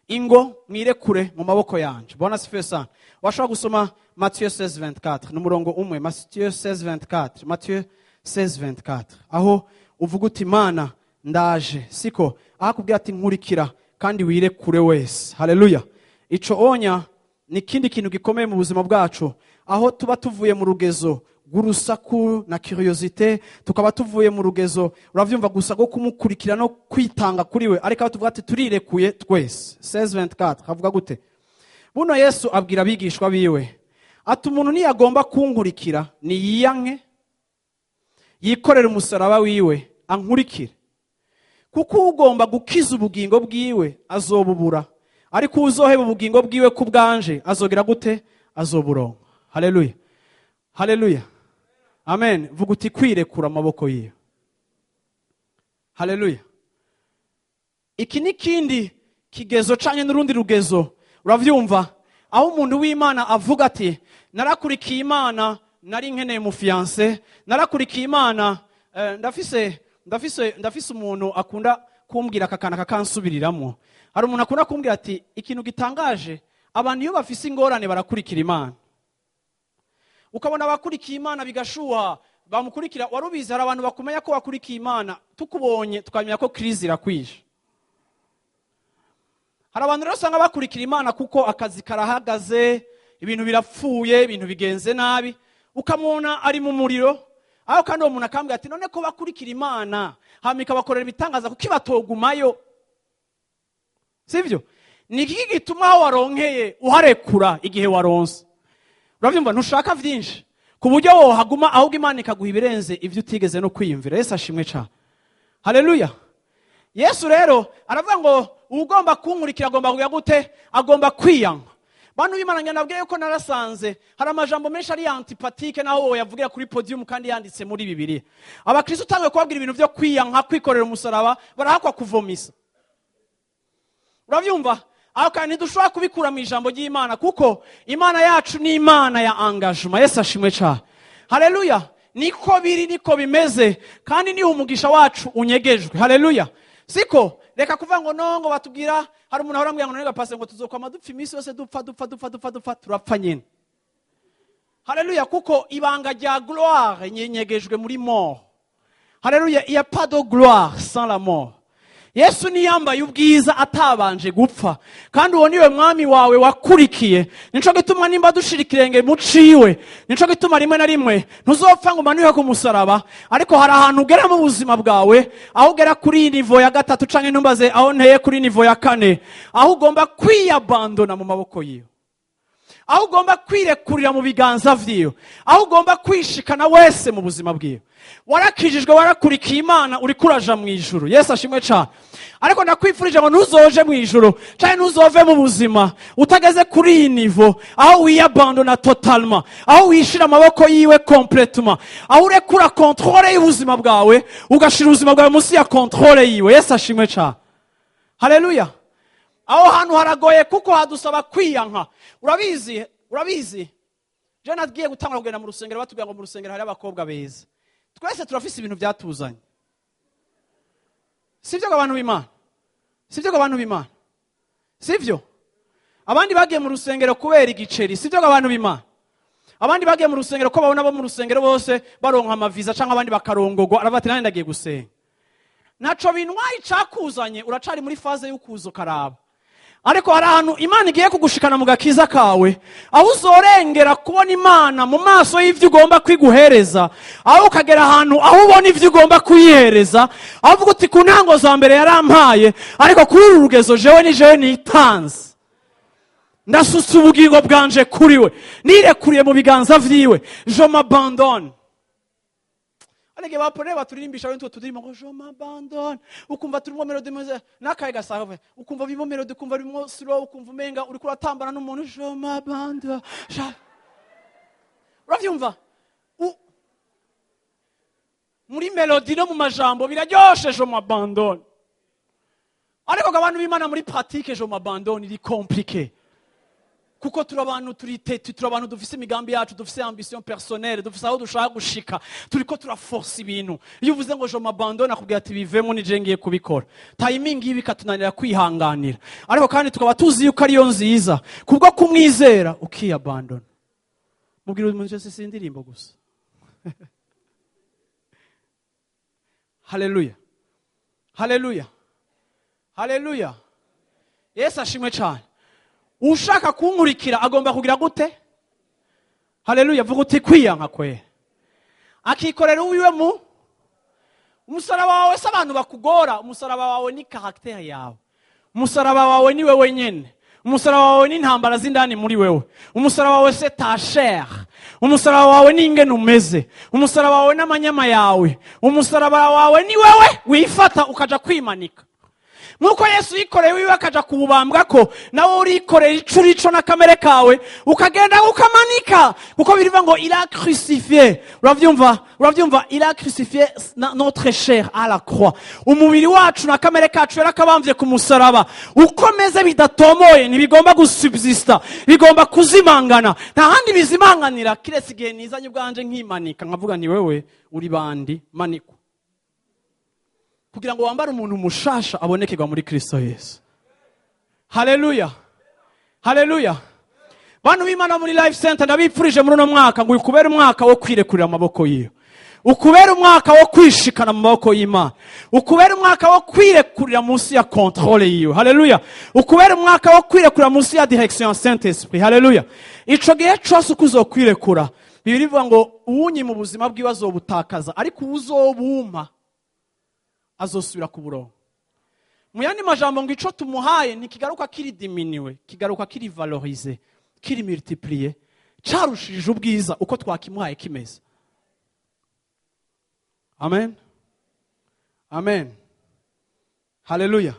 Speaker 2: Ingo mwirekure mu maboko yanje. Bwana asifiwe sana. Washobora gusoma Matthieu 16:24, ni umurongo umwe. Matthieu 16:24, Matthieu 16:24, aho uvuga uti: "Mana, ndaje." Siko aho akubwira ati: "Nkurikira kandi wirekure wese." Haleluya. Ico onya ni ikindi kintu gikomeye mu buzima bwacu, aho tuba tuvuye mu rugezo rw'urusaku na curiosité, tukaba tuvuye mu rugezo, uravyumva, gusa rwo kumukurikira no kwitanga kuri we, ariko aho tuvuga ati: "Turirekuye twese." 16:24 havuga gute? Buno Yesu abwira abigishwa biwe ati: "Umuntu ntiyagomba kunkurikira, niyiyanke, yikorere umusaraba wiwe, ankurikire. Kuko ugomba gukiza ubugingo bwiwe azobubura, ariko uzoheba ubugingo bwiwe ku bwanje azogera gute? Azoburonka." Haleluya, haleluya, amen. Vuga uti: "Kwirekura amaboko yiwe." Haleluya. Iki ni ikindi kigezo canke n'urundi rugezo, uravyumva, aho umuntu w'Imana avuga ati: "Narakurikiye Imana, nari nkeneye umu fiancé, narakurikiye Imana." Ndafise umuntu akunda kumbwira aka kantu akakansubiriramo. Hari umuntu akunda kumbwira ati: "Ikintu gitangaje, abantu iyo bafise ingorane barakurikira Imana." Ukabona abakurikiye Imana bigashuha, bamukurikira. Wari ubizi, hari abantu bakumenya ko wakurikiye Imana, tukubonye tukamenya ko crise irakwishe. Hari abantu rero usanga bakurikira Imana kuko akazi karahagaze, ibintu birapfuye, ibintu bigenze nabi, ukamubona ari mu muriro aho. Kandi uwo muntu akambwira ati: "None ko bakurikira Imana hama ikabakorera ibitangaza, kuko ibatogumayo?" Sibyo? Ni iki gituma aho waronkeye uharekura igihe waronse, urabyumva, ntushaka byinshi ku buryo wohaguma, ahubwo Imana ikaguha ibirenze ibyo utigeze no kwiyumvira? Yesu ashimwe cyane. Haleluya. Yesu rero aravuga ngo ugomba kunkurikira agomba kugira gute? Agomba kwiyanka. Bantu b'Imana, njye nabwiye yuko narasanze hari amajambo menshi ari antipathique naho wowe yavugira kuri podium kandi yanditse muri Bibiliya. Abakristo utangiye kubabwira ibintu byo kwiyanka, kwikorera umusaraba, barahakwa kuvomisa, urabyumva. Aho kandi ntidushobora kubikura mu ijambo ry'Imana, kuko Imana yacu ni Imana ya engagement. Yesu ashimwe cyane. Haleluya. Niko biri, niko bimeze, kandi niho umugisha wacu unyegejwe. Haleluya. Siko? Reka kuvuga ngo no, ngo batubwira. Hari umuntu ahora ambwira ngo none pastor, ngo tuzokwama dupfa iminsi yose, dupfa, dupfa, dupfa, dupfa, dupfa, turapfa nyine. Haleluya! Kuko ibanga rya gloire nyenyegejwe muri mort. Haleluya! Il y a pas de gloire sans la mort. Yesu niyambaye ubwiza atabanje gupfa, kandi uwo niwe mwami wawe wakurikiye. Nico gituma nimba dushira ikirenge muciwe, nico gituma rimwe na rimwe ntuzopfa ngo umanuke ku musaraba, ariko hari ahantu ugera mu buzima bwawe, aho ugera kuri iyi niveau ya gatatu, canke ntumbaze aho nteye, kuri niveau ya kane, aho ugomba kwiyabandona mu maboko yiwe, aho ugomba kwirekurira mu biganza vyiwe, aho ugomba kwishikana wese mu buzima bwiwe. Warakijijwe, warakurikiye Imana, uriko uraja mu ijuru. Yesu ashimwe cane. Ariko ndakwifurije ngo ntuzoje mu ijuru canke ntuzove mu buzima utageze kuri iyi niveau, aho wiyabandona totalement, aho wishira amaboko yiwe complètement, aho urekura contrôle y'ubuzima bwawe, ugashira ubuzima bwawe munsi ya contrôle yiwe. Yesu ashimwe cane. Haleluya! Aho hantu haragoye, kuko hadusaba kwiyanka. Urabizi, urabizi, je nagiye gutangura kugenda mu rusengero, batubwira ngo mu rusengero hari abakobwa beza. Twese turafise ibintu byatuzanye, sibyo ngo abantu b'Imana? Sibyo ngo abantu b'Imana? Sibyo? Abandi bagiye mu rusengero kubera igiceri, sibyo ngo abantu b'Imana? Abandi bagiye mu rusengero ko babona bo mu rusengero bose baronka amaviza, cyangwa abandi bakarongogwa, aravuga ati: "Nanjye ndagiye gusenga." Ntaco bintwaye icakuzanye, uracari muri phase y'ukuza ukaraba. Ariko hari ahantu Imana igiye kugushikana mu gakiza kawe, aho uzorengera kubona Imana mu maso y'ibyo ugomba kwiguhereza, aho ukagera ahantu aho ubona ibyo ugomba kuyihereza, aho uvuga uti: "Ku ntango za mbere yarampaye, ariko kuri uru rugezo jewe ni jewe nitanze, ndasutse ubugingo bwanje kuri we, nirekuriye mu biganza vyiwe, je m'abandonne." Ariko bapone baturimbisha wentwe turimo ngo "je m'abandonne", ukumva turimo mélodie meze nakaye gasave, ukumva bimo mélodie, ukumva bimo slow, ukumva umenga uriko uratambana n'umuntu, "je m'abandonne". Uravyumva muri mélodie no mu majambo biraryoshe, "je m'abandonne". Ariko abantu b'Imana, muri pratique je m'abandonne iri compliqué, kuko turi abantu turi têtus, turi abantu dufise imigambi yacu, dufise ambition personnelle, dufise aho dushaka gushika, turiko turaforsa ibintu. Iyo uvuze ngo "je m'abandonne", akubwira ati: "Bivemo, nije ngiye kubikora." Timing ibi ikatunanira kwihanganira, ariko kandi tukaba tuzi yuko ariyo nziza kubwo kumwizera, ukiyabandona. Mubwira umuntu wese, si indirimbo gusa. Haleluya, haleluya, haleluya! Yesu ashimwe cyane. Ushaka kunkurikira agomba kugira gute? Haleluya! Vuga uti: "Kwiyanka kwe, akikorera uwiwe mu umusaraba wawe." Se abantu bakugora, umusaraba wawe ni caractère yawe, umusaraba wawe ni wewe nyene, umusaraba wawe ni intambara z'indani muri wewe, umusaraba wawe c'est ta chair, umusaraba wawe ni ingene umeze, umusaraba wawe n'amanyama yawe, umusaraba wawe ni wewe wifata ukaja kwimanika. Nk'uko Yesu yikoreye wiwe akaja kuwubambwa, ko nawe urikorera ico urico n'akamere kawe, ukagenda ukamanika, kuko birivuga ngo il a crucifié. Uravyumva, uravyumva? Il a crucifié notre chair à la croix. Umubiri wacu na kamere kacu yarakabamvye ku musaraba. Uko meze bidatomoye, ntibigomba gusubsista, bigomba kuzimangana. Nta handi bizimanganira kiretse igihe nizanye ubwanje nkimanika, nkavuga ni wewe uri bandi manikwa, kugira ngo wambare umuntu mushasha abonekerwa muri Kristo Yesu. Haleluya, haleluya! Bantu b'Imana muri Life Center, ndabipfurije muri uno mwaka ngo ukubere umwaka wo kwirekurira amaboko yiwe, ukubere umwaka wo kwishikana mu maboko y'Imana, ukubere umwaka wo kwirekurira munsi ya contrôle yiwe. Haleluya! Ukubere umwaka wo kwirekurira munsi ya direction ya Saint Esprit. Haleluya! Ico gihe cose uko uzokwirekura, Bibiliya ivuga ngo uwunyi mu buzima bwiwe azobutakaza, ariko uwuzobumpa azosubira ku burongo. Mu yandi majambo, ngo ico tumuhaye ntikigaruka kiri diminué, kigaruka kiri valorisé, kiri multiplié, carushije ubwiza uko twakimuhaye kimeze. Amen, amen, haleluya!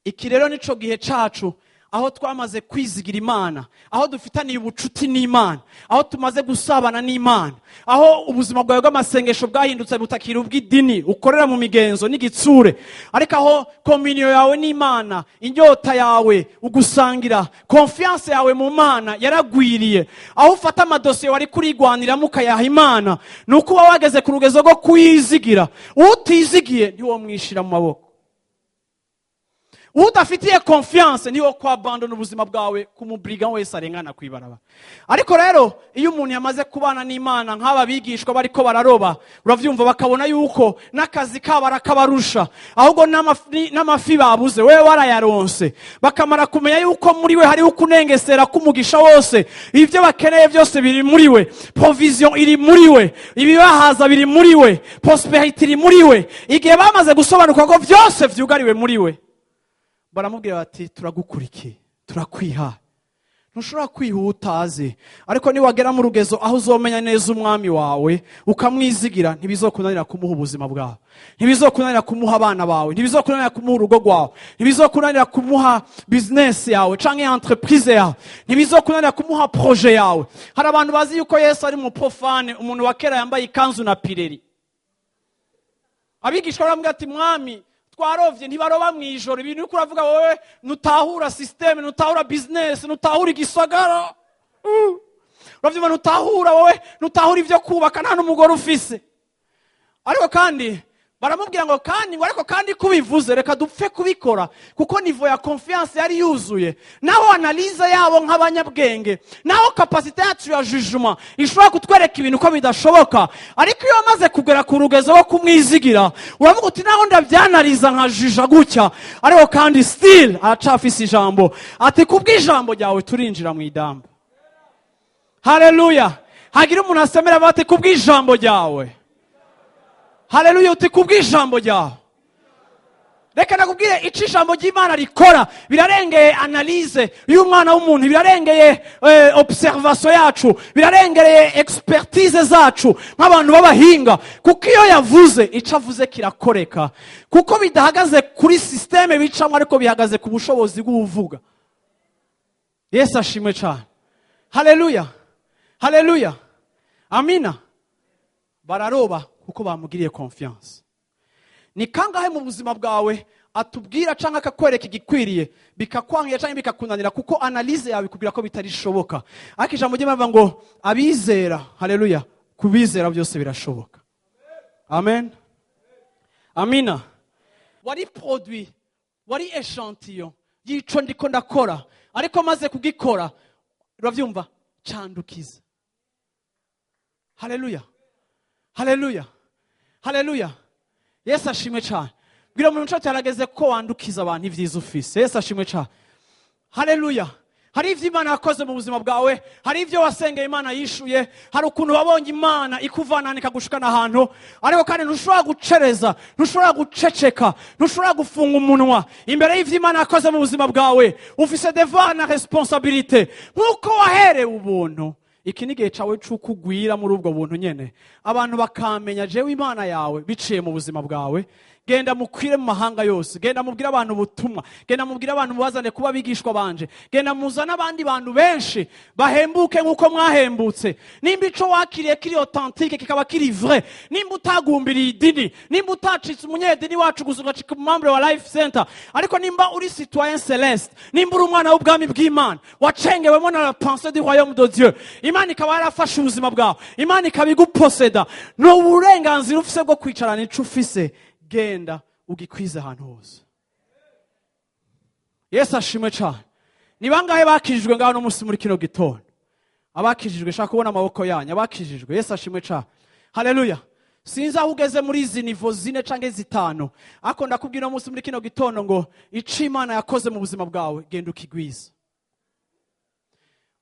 Speaker 2: Iki rero nico gihe cacu, aho twamaze kwizigira Imana, aho dufitaniye ubucuti n'Imana, aho tumaze gusabana n'Imana, aho ubuzima bwawe bw'amasengesho bwahindutse, butakira ubw'idini ukorera mu migenzo n'igitsure, ariko aho communion yawe n'Imana, inyota yawe, ugusangira, confiance yawe mu Mana yaragwiriye, aho ufata amadosiye wari kurigwaniramo ukayaha Imana. Ni uko uba wageze ku rugezo rwo kuyizigira. Utizigiye ntiwomwishira mu maboko. Udafitiye confiance niwo kwabandona ubuzima bwawe ku mubriga wese arengana kwibaraba. Ariko rero iyo umuntu yamaze kubana n'Imana nk'aba bigishwa bariko bararoba, uravyumva, bakabona yuko n'akazi kabo arakabarusha, ahubwo n'amafi babuze wewe warayaronse, bakamara kumenya yuko muri we hariho ukunengesera k'umugisha wose, ibyo bakeneye byose biri muri we, provision iri muri we, ibibahaza biri muri we, prospérité iri muri we. Igihe bamaze gusobanukirwa ko byose vyugariwe muri we, baramubwira bati: "Turagukurikiye, turakwiha." Ntushobora kwihuta utazi, ariko niwagera mu rugezo aho uzomenya neza umwami wawe ukamwizigira, ntibizokunanira kumuha ubuzima bwawe, ntibizokunanira kumuha abana bawe, ntibizokunanira kumuha urugo rwawe, ntibizokunanira kumuha business yawe canke entreprise yawe, ntibizokunanira kumuha projet yawe. Hari abantu bazi yuko Yesu ari mu profane, umuntu wa kera yambaye ikanzu na pireri. Abigishwa baramubwira ati: "Mwami, twarovye." Ntibaroba mu ijoro. Ibintu uriko uravuga wowe, ntutahura système, ntutahura business, ntutahura igisagara. Uravyumva, ntutahura wowe, ntutahura ivyo kubaka, nta n'umugore ufise. Ariko kandi baramubwira ngo kandi ngo ariko kandi kubivuze, reka dupfe kubikora, kuko niveau ya confiance yari yuzuye. Naho analyse yabo nk'abanyabwenge, naho capacité yacu ya jugement ishobora kutwereka ibintu ko bidashoboka, ariko iyo wamaze kugera ku rugezo rwo kumwizigira, uravuga uti: "Naho ndabyanariza nka jija gutya, ariko kandi still aracafise ijambo." Ati: "Kubw'ijambo ryawe turinjira mu idamba." Haleluya! Hagira umuntu asemera ati: "Kubw'ijambo ryawe." Haleluya! Uti: "Kubw'ijambo ryawe." Reka nakubwire icyo ijambo ry'Imana rikora. Birarengeye analyse y'umwana w'umuntu, birarengeye observation yacu, birarengereye expertise zacu nk'abantu b'abahinga, kuko iyo yavuze, icyo avuze kirakoreka, kuko bidahagaze kuri système bicamo, ariko bihagaze ku bushobozi bw'uvuga. Yesu ashimwe cyane. Haleluya, haleluya, amina. Bararoba kuko bamugiriye confiance. Ni kangahe mu buzima bwawe atubwira cyangwa akakwereka igikwiriye, bikakwangira cyangwa bikakunanira, kuko analyse yawe ikubwira ko bitarishoboka? Ariko ijambo ry'Imana rivuga ngo abizera, haleluya, kubizera byose birashoboka. Amen, amina. Wari produit, wari échantillon y'ico ndiko ndakora, ariko maze kugikora, urabyumva, candukiza. Haleluya, haleluya, haleluya. Yesu ashimwe cyane. Bwira umuntu nshuti harageze ko wandukiza abantu ibyiza ufise. Yesu ashimwe cyane. Haleluya. Hari ibyo Imana yakoze mu buzima bwawe, hari ibyo wasengeye Imana yishuye, hari ukuntu wabonye Imana ikuvanana ikagushikana ahantu, ariko kandi ntushobora gucereza, ntushobora guceceka, ntushobora gufunga umunwa imbere y'ibyo Imana yakoze mu buzima bwawe. Ufise devoir na responsabilité. Nk'uko waherewe ubuntu, iki ni igihe cyawe c'uko ugwira muri ubwo buntu nyene, abantu bakamenya jewe Imana yawe biciye mu buzima bwawe. Genda mukwire mu mahanga yose, genda mubwire abantu ubutumwa, genda mubwire abantu, mubazane kuba abigishwa banje, genda muzane abandi bantu benshi bahembuke nk'uko mwahembutse. Nimba ico wakiriye kiri authentique, kikaba kiri vrai, nimba utagumbiriye idini, nimba utacitse umunyedini wacu gusa ugacika umumembre wa Life Center, ariko nimba uri citoyen céleste, nimba uri umwana w'ubwami bw'Imana wacengewemo na la pensée du royaume de Dieu, Imana ikaba yarafashe ubuzima bwawe, Imana ikaba iguposeda, ni uburenganzira ufise bwo kwicarana ico ufise. Genda ugikwize ahantu hose. Yesu ashimwe cyane. Ni bangahe bakijijwe ngaho no munsi muri kino gitondo? Abakijijwe, shaka kubona amaboko yanyu. Abakijijwe, Yesu ashimwe cyane. Haleluya. Sinzi aho ugeze muri izi niveau zine canke zitanu, ariko ndakubwira uno munsi muri kino gitondo ngo ico Imana yakoze mu buzima bwawe, genda ukigwiza.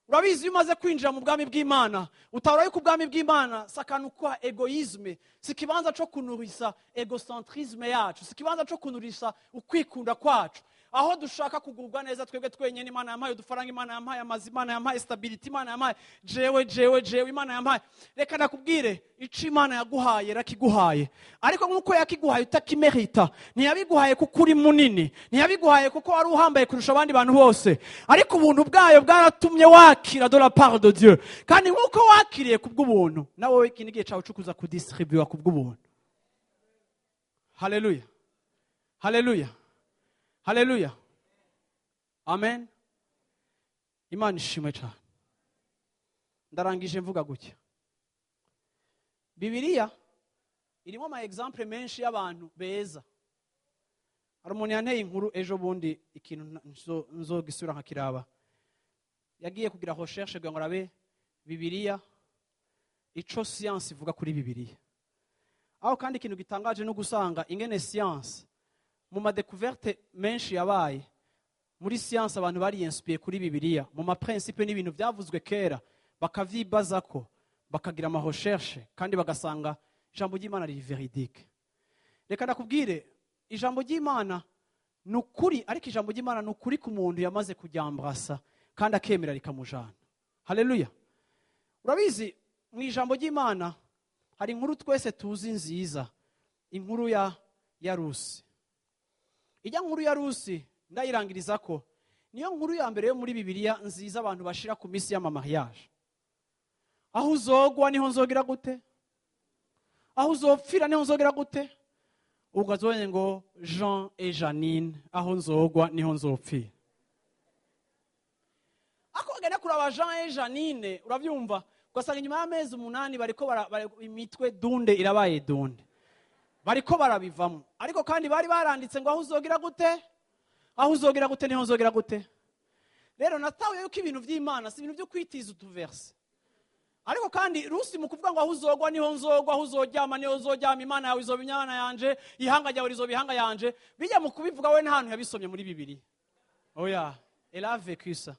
Speaker 2: Urabizi, iyo umaze kwinjira mu bwami bw'Imana, utahura yuko ubwami bw'Imana si akantu kwa égoïsme, si ikibanza cyo kunurisa égocentrisme yacu, si ikibanza cyo kunurisa ukwikunda kwacu, aho dushaka kugubwa neza twebwe twenyine. Imana yampaye udufaranga, Imana yampaye amazu, Imana yampaye stabilité, Imana yampaye jewe, jewe, jewe, Imana yampaye. Reka ndakubwire, ico Imana yaguhaye yakiguhaye, ariko nk'uko yakiguhaye utakimerita. Ntiyabiguhaye kuko uri munini, ntiyabiguhaye kuko wari uhambaye kurusha abandi bantu bose, ariko ubuntu bwayo bwaratumye wakira de la part de Dieu. Kandi nk'uko wakiriye kubw'ubuntu, nawe iki ni igihe cyawe cyo kuza kudistribuwa kubw'ubuntu. Haleluya, haleluya, haleluya, amen. Imana ishimwe cyane. Ndarangije mvuga gutya: Bibiliya irimo ama exemple menshi y'abantu beza. Hari umuntu yanteye inkuru ejo bundi, ikintu nzogisubira nkakiraba. Yagiye kugira recherche kugira ngo arabe Bibiliya, ico science ivuga kuri Bibiliya. Aho kandi ikintu gitangaje no gusanga ingene science mu ma découverte menshi yabaye muri science, abantu bari inspiré kuri Bibiliya mu ma principe n'ibintu byavuzwe kera, bakavyibazako, bakagira ama recherche, kandi bagasanga ijambo ry'Imana riri véridique. Reka ndakubwire, ijambo ry'Imana ni ukuri, ariko ijambo ry'Imana ni ukuri ku muntu yamaze kuryambrasa kandi akemera rikamujana. Haleluya! Urabizi, mu ijambo ry'Imana hari inkuru twese tuzi nziza, inkuru ya Rusi. Ijya nkuru ya Rusi ndayirangiriza ko niyo nkuru ya mbere yo muri Bibiliya nziza abantu bashira ku minsi y'ama mariage. Aho uzogwa niho nzogira gute? Aho uzopfira niho nzogira gute? Ukazonye ngo Jean et Janine, aho nzogwa niho nzopfira. Ako bagenda kuraba Jean et Janine, urabyumva, ugasanga inyuma y'amezi 8 bariko imitwe dunde irabaye dunde, bariko barabivamo. Ariko kandi bari baranditse ngo aho uzogira gute, aho uzogira gute niho nzogira gute. Rero natahuye yuko ibintu by'Imana si ibintu byo kwitiza utu verse. Ariko kandi Rusi mu kuvuga ngo aho uzogwa niho nzogwa, aho uzoryama niho nzoryama, Imana yawe izoba Imana yanje, ihanga ryawe rizoba ihanga yanje, bijya mu kubivuga we nta hantu yabisomye muri Bibiliya. Oya, elle a vécu ça.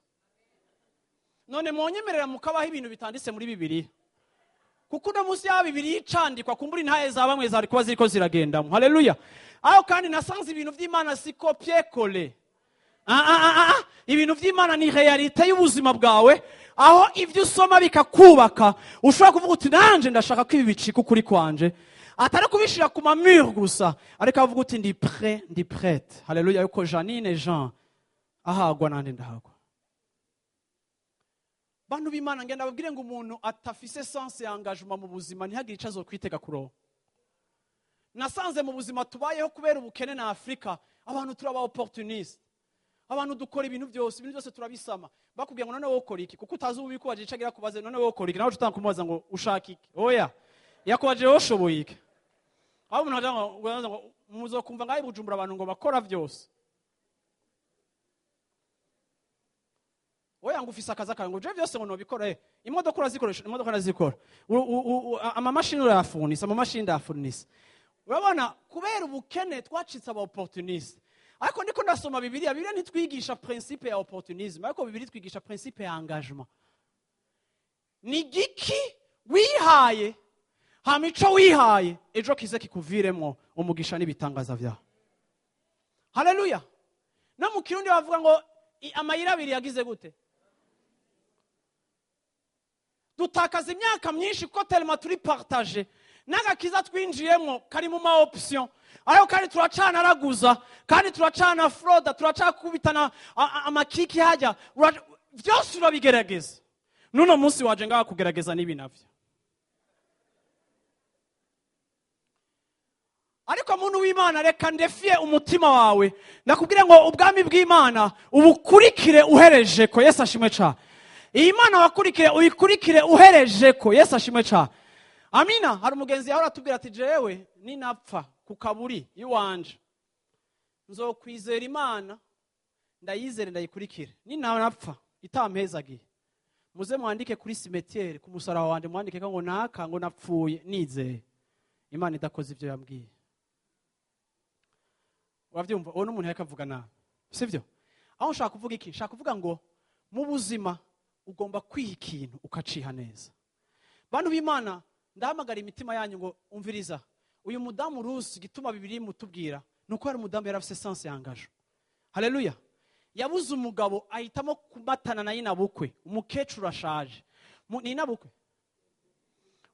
Speaker 2: None mwonyemerera mukabaho ibintu bitanditse muri Bibiliya? Kuko uno munsi yaba Bibiliya icandikwa, kumbura intahe za bamwe zari kuba ziriko ziragendamo. Haleluya! Aho kandi nasanze ibintu by'Imana si copier-coller. Ah, ah, ah, ah. Ibintu by'Imana ni réalité y'ubuzima bwawe, aho ibyo usoma bikakubaka, ushobora kuvuga uti nanje ndashaka ko ibi bicika ukuri kwanje, atari kubishira ku ma mur gusa, ariko avuga uti ndi prêt, ndi prête. Haleluya! Yuko Janine Jean ahagwa nande ndahagwa. Bantu b'Imana, ngenda babwire ngo umuntu atafise sens ya engagement mu buzima ntihagire ico azokwitega kuronka. Nasanze mu buzima tubayeho kubera ubukene na Afrika, abantu turaba opportuniste, abantu dukora ibintu byose, ibintu byose turabisama. Bakubwiye ngo none wowe ukora iki, kuko utazi ubikubaje ico agira kubaze, none wowe ukora iki, nawe utanga kumubaza ngo ushaka iki. Oya, yakubaje wowe ushoboye iki. Aho umuntu aja ngo muzokumva ngaho i Bujumbura abantu ngo bakora byose. Oya, ngo ufise akazi akawe, ngo je byose ngo nobikora. Imodoka urazikoresha, imodoka urazikora, amamashini urayafunisa, amamashini ndayafunisa. Urabona, kubera ubukene twacitse aba opportuniste. Ariko ndiko ndasoma Bibiliya, Bibiliya ntitwigisha principe ya opportunisme, ariko Bibiliya twigisha principe ya engagement. Ni giki wihaye, hama ico wihaye ejo kize kikuviremwo umugisha n'ibitangaza vyawe. Haleluya! No mu Kirundi bavuga ngo amayira abiri yagize gute? Dutakaza imyaka myinshi kuko tellement turi partage n'agakiza twinjiyemo kari mu ma option, ariko kandi turacanaraguza, kandi turacana froda, turacakubitana amakiki hajya, byose urabigerageza. N'uno munsi waje ngaha kugerageza n'ibi navyo. Ariko muntu w'Imana, reka ndefie umutima wawe, ndakubwira ngo ubwami bw'Imana ubukurikire uhereje ko. Yesu ashimwe cyane. Iyi Mana wakurikire, uyikurikire uhereje ko. Yesu ashimwe cyane. Amina. Hari umugenzi yahora atubwira ati jewe ninapfa ku kaburi iwanje nzokwizera Imana, ndayizere, ndayikurikire, ninapfa itampezagiye muze mwandike kuri cimetière ku musaraba wanje, mwandike ko ngo naka ngo napfuye nizeye Imana idakoze ivyo yambwiye. Uravyumva, uwo n'umuntu yariko avuga nabi, sivyo? Aho nshaka kuvuga iki? Nshaka kuvuga ngo mu buzima ugomba kwiha ikintu ukaciha neza. Bantu b'Imana, ndahamagara imitima yanyu ngo umviriza uyu mudamu Rusi. Gituma Bibiliya imutubwira nuko yari umudamu yari afise sens ya engagement. Haleluya! Yabuze umugabo ahitamo kumatana na nyinabukwe, umukecuru ashaje. Ni nyinabukwe,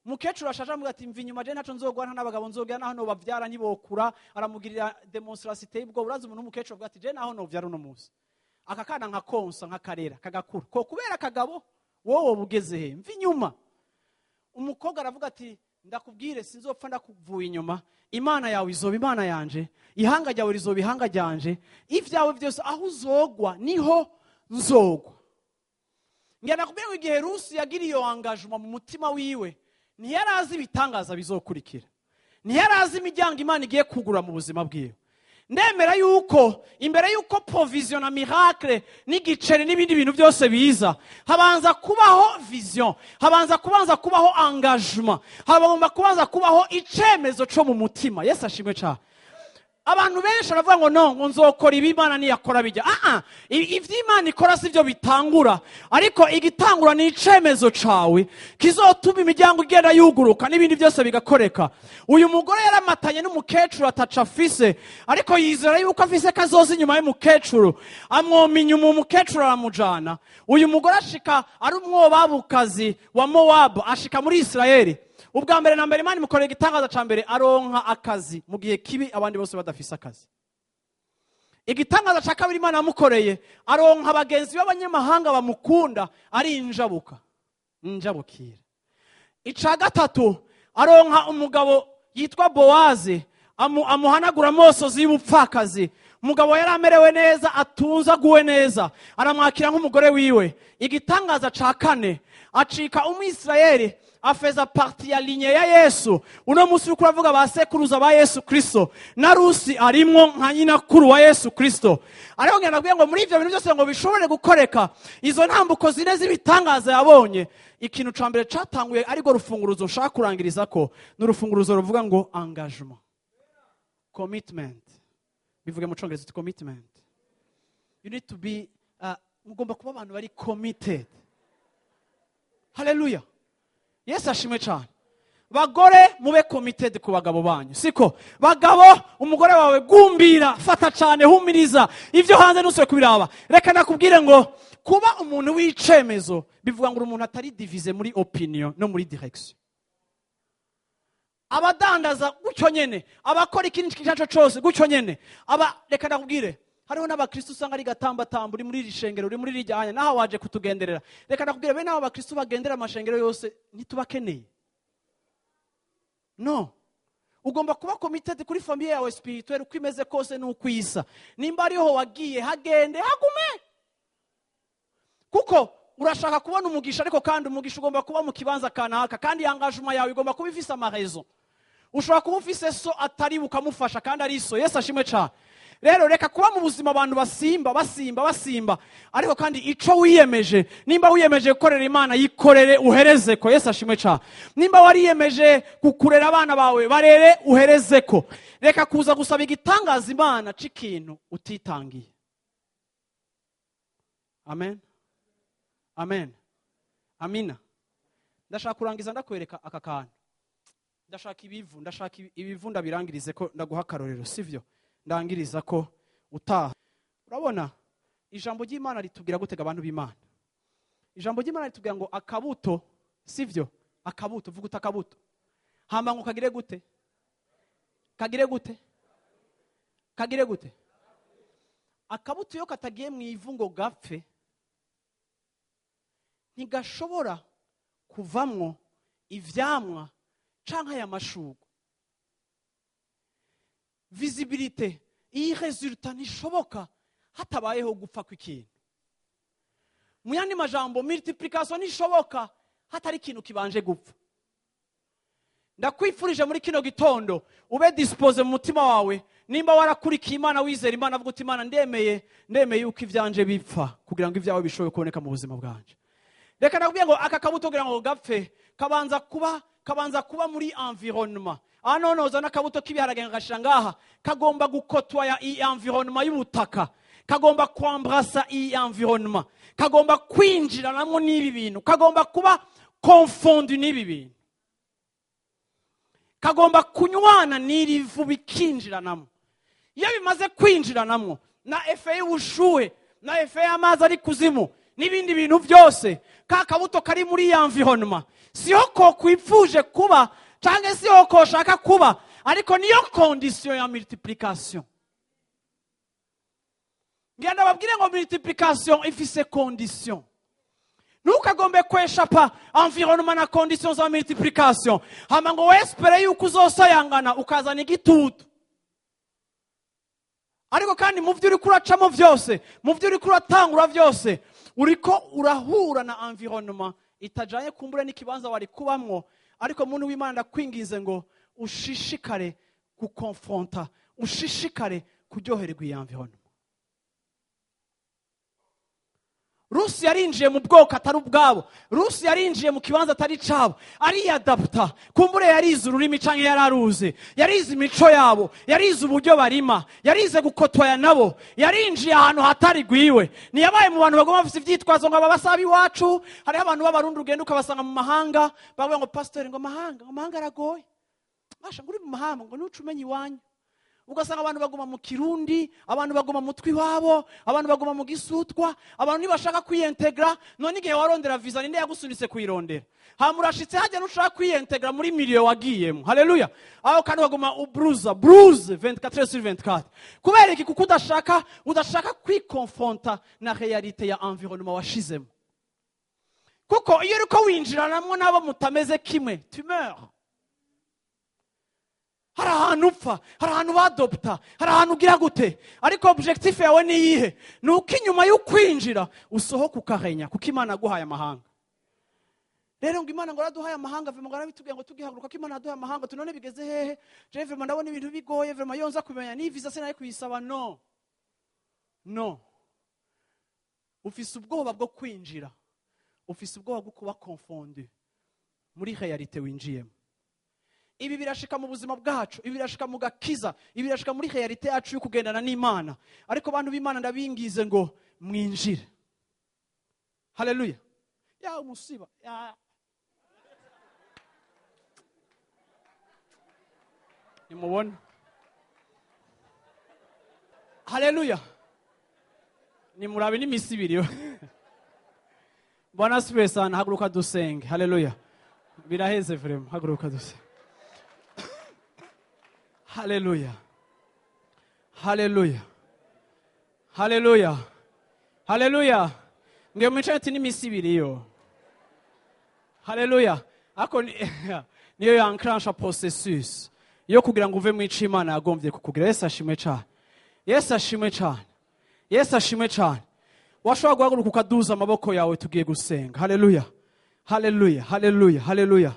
Speaker 2: umukecuru ashaje, aramubwira ati mva inyuma, je ntaco nzogwa, nta n'abagabo nzogera, naho nobavyara ntibokura. Aramugirira démonstration iteye ubwoba. Urazi umuntu w'umukecuru avuga ati je naho novyara uno munsi aka kana nkakonsa nkakarera kagakura, ko kubera akagabo wowe bugeze he, mva inyuma. Umukobwa aravuga ati ndakubwire, sinzopfa ndakuvuye inyuma, Imana yawe izoba Imana yanje, ihanga ryawe rizoba ihanga ryanje, ivyawe byose aho uzogwa niho nzogwa. Ngenda kubwira ngo igihe Rusi yagiriye iyo engagement mu mutima wiwe, ntiyarazi ibitangaza bizokurikira, ntiyarazi imiryango Imana igiye kugura mu buzima bwiwe. Ndemera yuko imbere yuko provision na miracle n'igiceri n'ibindi bintu byose biza, habanza kubaho vision, habanza kubanza kubaho engagement, hagomba kubanza kubaho icemezo co mu mutima. Yesu ashimwe cyane. Abantu benshi baravuga ngo no, ngo nzokora ibi Imana niyakora bijya. Ah ah, ivyo Imana ikora si byo bitangura, ariko igitangura ni icemezo cawe kizotuma imiryango igenda yuguruka n'ibindi byose bigakoreka. Uyu mugore yaramatanye n'umukecuru ataca afise, ariko yizera yuko afise kazoza inyuma y'umukecuru. Amwoma inyuma, umukecuru aramujana. Uyu mugore ashika ari umwobabukazi wa Mowabu, ashika muri Isirayeli. Ubwa mbere na mbere Imana imukorera igitangaza ca mbere, aronka akazi mu gihe kibi abandi bose badafise akazi. Igitangaza ca kabiri Imana yamukoreye, aronka abagenzi b'abanyamahanga bamukunda, ari injabuka injabukira. Ica gatatu, aronka umugabo yitwa Bowazi, amuhanagura amosozi y'ubupfakazi. Umugabo yari amerewe neza, atunze, aguwe neza, aramwakira nk'umugore wiwe. Igitangaza ca kane, acika Umwisirayeli, afeza partie ya lignée ya Yesu. Uno munsi uriko uravuga ba sekuruza ba Yesu Kristo, na Rusi arimwo nka nyinakuru wa Yesu Kristo. Ariko ngenda nabwiye ngo muri ivyo bintu byose ngo bishobore gukoreka, izo ntambuko zine z'ibitangaza yabonye, ikintu ca mbere catanguye ariko rufunguruzo nshaka kurangiriza ko ni urufunguruzo ruvuga ngo engagement, commitment. Bivuge mu Congereza uti commitment. You need to be mugomba kuba abantu bari committed. Haleluya, Yesu ashimwe cyane. Bagore, mube committed ku bagabo banyu, siko? Bagabo, umugore wawe gumbira, fata cyane, humiriza, ibyo hanze ntusubire kubiraba. Reka nakubwire ngo kuba umuntu w'icemezo bivuga ngo uri umuntu atari divisé muri opinion no muri direction. Abadandaza gutyo nyene, abakora ikindi icyo ari cyo cyose gutyo nyene. Aba, reka ndakubwire, hariho n'abakristo usanga ari gatambatamba, uri muri iri shengero, uri muri iri jyanya, naho waje kutugenderera. Reka ndakubwire, bene abo bakristo bagendera amashengero yose ntitubakeneye. No, ugomba kuba committed kuri famille yawe spirituelle, uko imeze kose n'uko isa. Nimba ariho wagiye, hagende, hagume, kuko urashaka kubona umugisha, ariko kandi umugisha ugomba kuba mu kibanza kanaka, kandi engagement yawe igomba kuba ifise amarezo. Ushobora kuba ufise so atari, ukamufasha kandi ari so. Yesu ashimwe cyane. Rero reka kuba mu buzima abantu basimba, basimba, basimba, ariko kandi ico wiyemeje, nimba wiyemeje gukorera Imana, yikorere uhereze ko. Yesu ashimwe cyane. Nimba wariyemeje kukurera abana bawe, barere uhereze ko. Reka kuza gusaba igitangaza Imana c'ikintu utitangiye. Amen, amen, amina. Ndashaka kurangiza ndakwereka aka kantu. Ndashaka ibivu, ndashaka ibivu ndabirangirize ko ndaguha akarorero, sivyo? Ndangiriza ko utaha. Urabona ijambo ry'Imana ritubwira gutega abantu b'Imana. Ijambo ry'Imana ritubwira ngo akabuto, sivyo? Akabuto, vuga uti akabuto. Hama ngo kagire gute? Kagire gute? Kagire gute? Akabuto iyo katagiye mu ivu ngo gapfe, ntigashobora kuvamwo ivyamwa canke aya mashurwe. Visibilité, iyi résultat ntishoboka hatabayeho gupfa kw'ikintu. Mu yandi majambo, multiplication ntishoboka hatari ikintu kibanje gupfa. Ndakwifurije muri kino gitondo ube disposé mu mutima wawe. Nimba warakurikiye Imana, wizera Imana, avuga uti: "Imana, ndemeye, ndemeye yuko ivyanje bipfa kugira ngo ibyawe bishobore kuboneka mu buzima bwanje." Reka nakubwiye ngo aka kabuto kugira ngo gapfe, kabanza kuba muri environnement. Aha none uzana akabuto k'ibiharage ngashira ngaha, kagomba gukotwaya iyi environnement y'ubutaka, kagomba kwambrasa iyi environnement, kagomba kwinjiranamo n'ibi bintu, kagomba kuba confondu n'ibi bintu, kagomba kunywana n'iri vu, bikinjiranamo. Iyo bimaze kwinjiranamo na effet y'ubushuhe, na effet y'amazi ari kuzimu n'ibindi bintu byose, ka kabuto kari muri ya environnement siho ko kwipfuje kuba cyangwa siho koshaka kuba, ariko niyo condition ya multiplication. Ngenda babwire ngo multiplication ifise condition. Ntukagombe kweshapa environnement na condition za multiplication, hama ngo wespere yuko uzosayangana ukazana igitutu. Ariko kandi mu byo uriko uracamo byose, mu byo uriko uratangura byose, uriko urahura na environnement itajanye kumbure n'ikibanza wari kubamwo. Ariko muntu w'Imana, ndakwinginze ngo ushishikare gukonfronta, ushishikare Kuryohererwa iyi environnement. Rusi yarinjiye mu bwoko atari ubwabo. Rusi yarinjiye mu kibanza atari cabo. Ariyadapta. Kumbure yarize ururimi canke yararuze. Yarize imico yabo, yarize uburyo barima, yarize gukotwaya nabo. Yarinjiye ahantu hatari gwiwe. Ntiyabaye mu bantu bagoma bafise ivyitwazo ngo ababasaba iwacu. Hariho abantu b'abarundi ugenda ukabasanga mu mahanga, bavuga ngo pasteur ngo mahanga, ngo mahanga aragoye. Basha ngo uri mu mahanga ngo nuce umenye iwanyu. Ugasanga abantu baguma mu kirundi, abantu baguma mu mutwi wabo, abantu baguma mu gisutwa, abantu ntibashaka kwiyentegra. None igihe warondera visa ninde yagusunitse kuyirondera? Hama urashitse hajya ntushaka kwiyentegra muri milieu wagiyemo. Haleluya. Aho kandi baguma ubruza, bruze 24 sur 24. Kubera iki? Kuko udashaka kwikonfronta na realite ya environnement washizemo. Kuko iyo uriko winjiranamwo n'abo mutameze kimwe, tu meurs. Hari ahantu upfa, hari ahantu badopta, hari ahantu ugira gute. Ariko objectif yawe ni iyihe? Ni uko inyuma yo kwinjira usohoka ukarenya, kuko Imana yaguhaye amahanga. Rero ngo Imana ngo yaraduhaye amahanga, vraiment ngo yarabitubwiye ngo tugihaguruka ko Imana yaduhaye amahanga, tunone bigeze hehe? Je vraiment ndabona ibintu bigoye, vraiment iyo nza kumenya ni visa sinari kuyisaba. No. No. Ufise ubwoba bwo kwinjira. Ufise ubwoba bwo kuba confondu muri réalité winjiyemo. Ibi birashika mu buzima bwacu, ibi birashika mu gakiza, ibi birashika muri réalité yacu yo kugendana n'Imana. Ariko bantu b'Imana ndabingize ngo mwinjire. Haleluya. Ya umusiba. Ya. Nimubona. Haleluya. Nimurabe n'imisi ibiri. Bwana asifiwe sana, haguruka dusenge. Haleluya. Biraheze vraiment, haguruka dusenge. Haleluya. Haleluya. Haleluya. Haleluya. Ngiyo mwicaye ati n'imisi ibiri yo. Haleluya. Ako niyo yanclenche processus yo kugira ngo uve mu ico Imana yagombye kukugira. Yesu ashimwe cyane. Yesu ashimwe cyane. Yesu ashimwe cyane. Washobora guhaguruka ukaduza amaboko yawe, tugiye gusenga. Haleluya. Haleluya. Haleluya. Haleluya.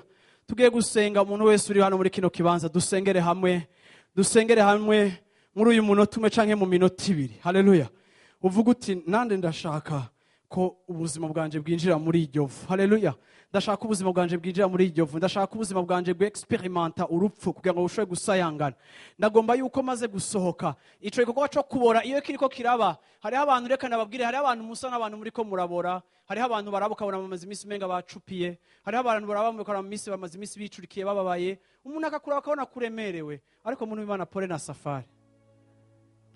Speaker 2: Tugiye gusenga. Umuntu wese uri hano muri kino kibanza dusengere hamwe. Dusengere hamwe muri uyu munota umwe canke mu minota ibiri. Haleluya. Uvuga uti nande ndashaka ko ubuzima bwanje bwinjira muri iryo vu. Haleluya. Ndashaka ubuzima bwanje bwinjira muri iryo vu. Ndashaka ubuzima bwanje bw'experimenta urupfu kugira ngo bushobore gusayangana. Ndagomba yuko maze gusohoka ico gikorwa co kubora iyo kiriko kiraba. Hariho abantu, reka nababwire, hariho abantu musa n'abantu muriko murabora. Hariho abantu baraba ukabona bamaze iminsi umenga bacupiye. Hariho abantu baraba mukabona mu minsi bamaze iminsi bicurikiye bababaye. Umuntu akakura akabona kuremerewe. Ariko umuntu w'Imana, pole na safari.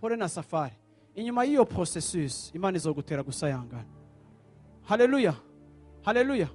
Speaker 2: Pole na safari. Inyuma y'iyo processus Imana izogutera gusayangana. Haleluya. Haleluya.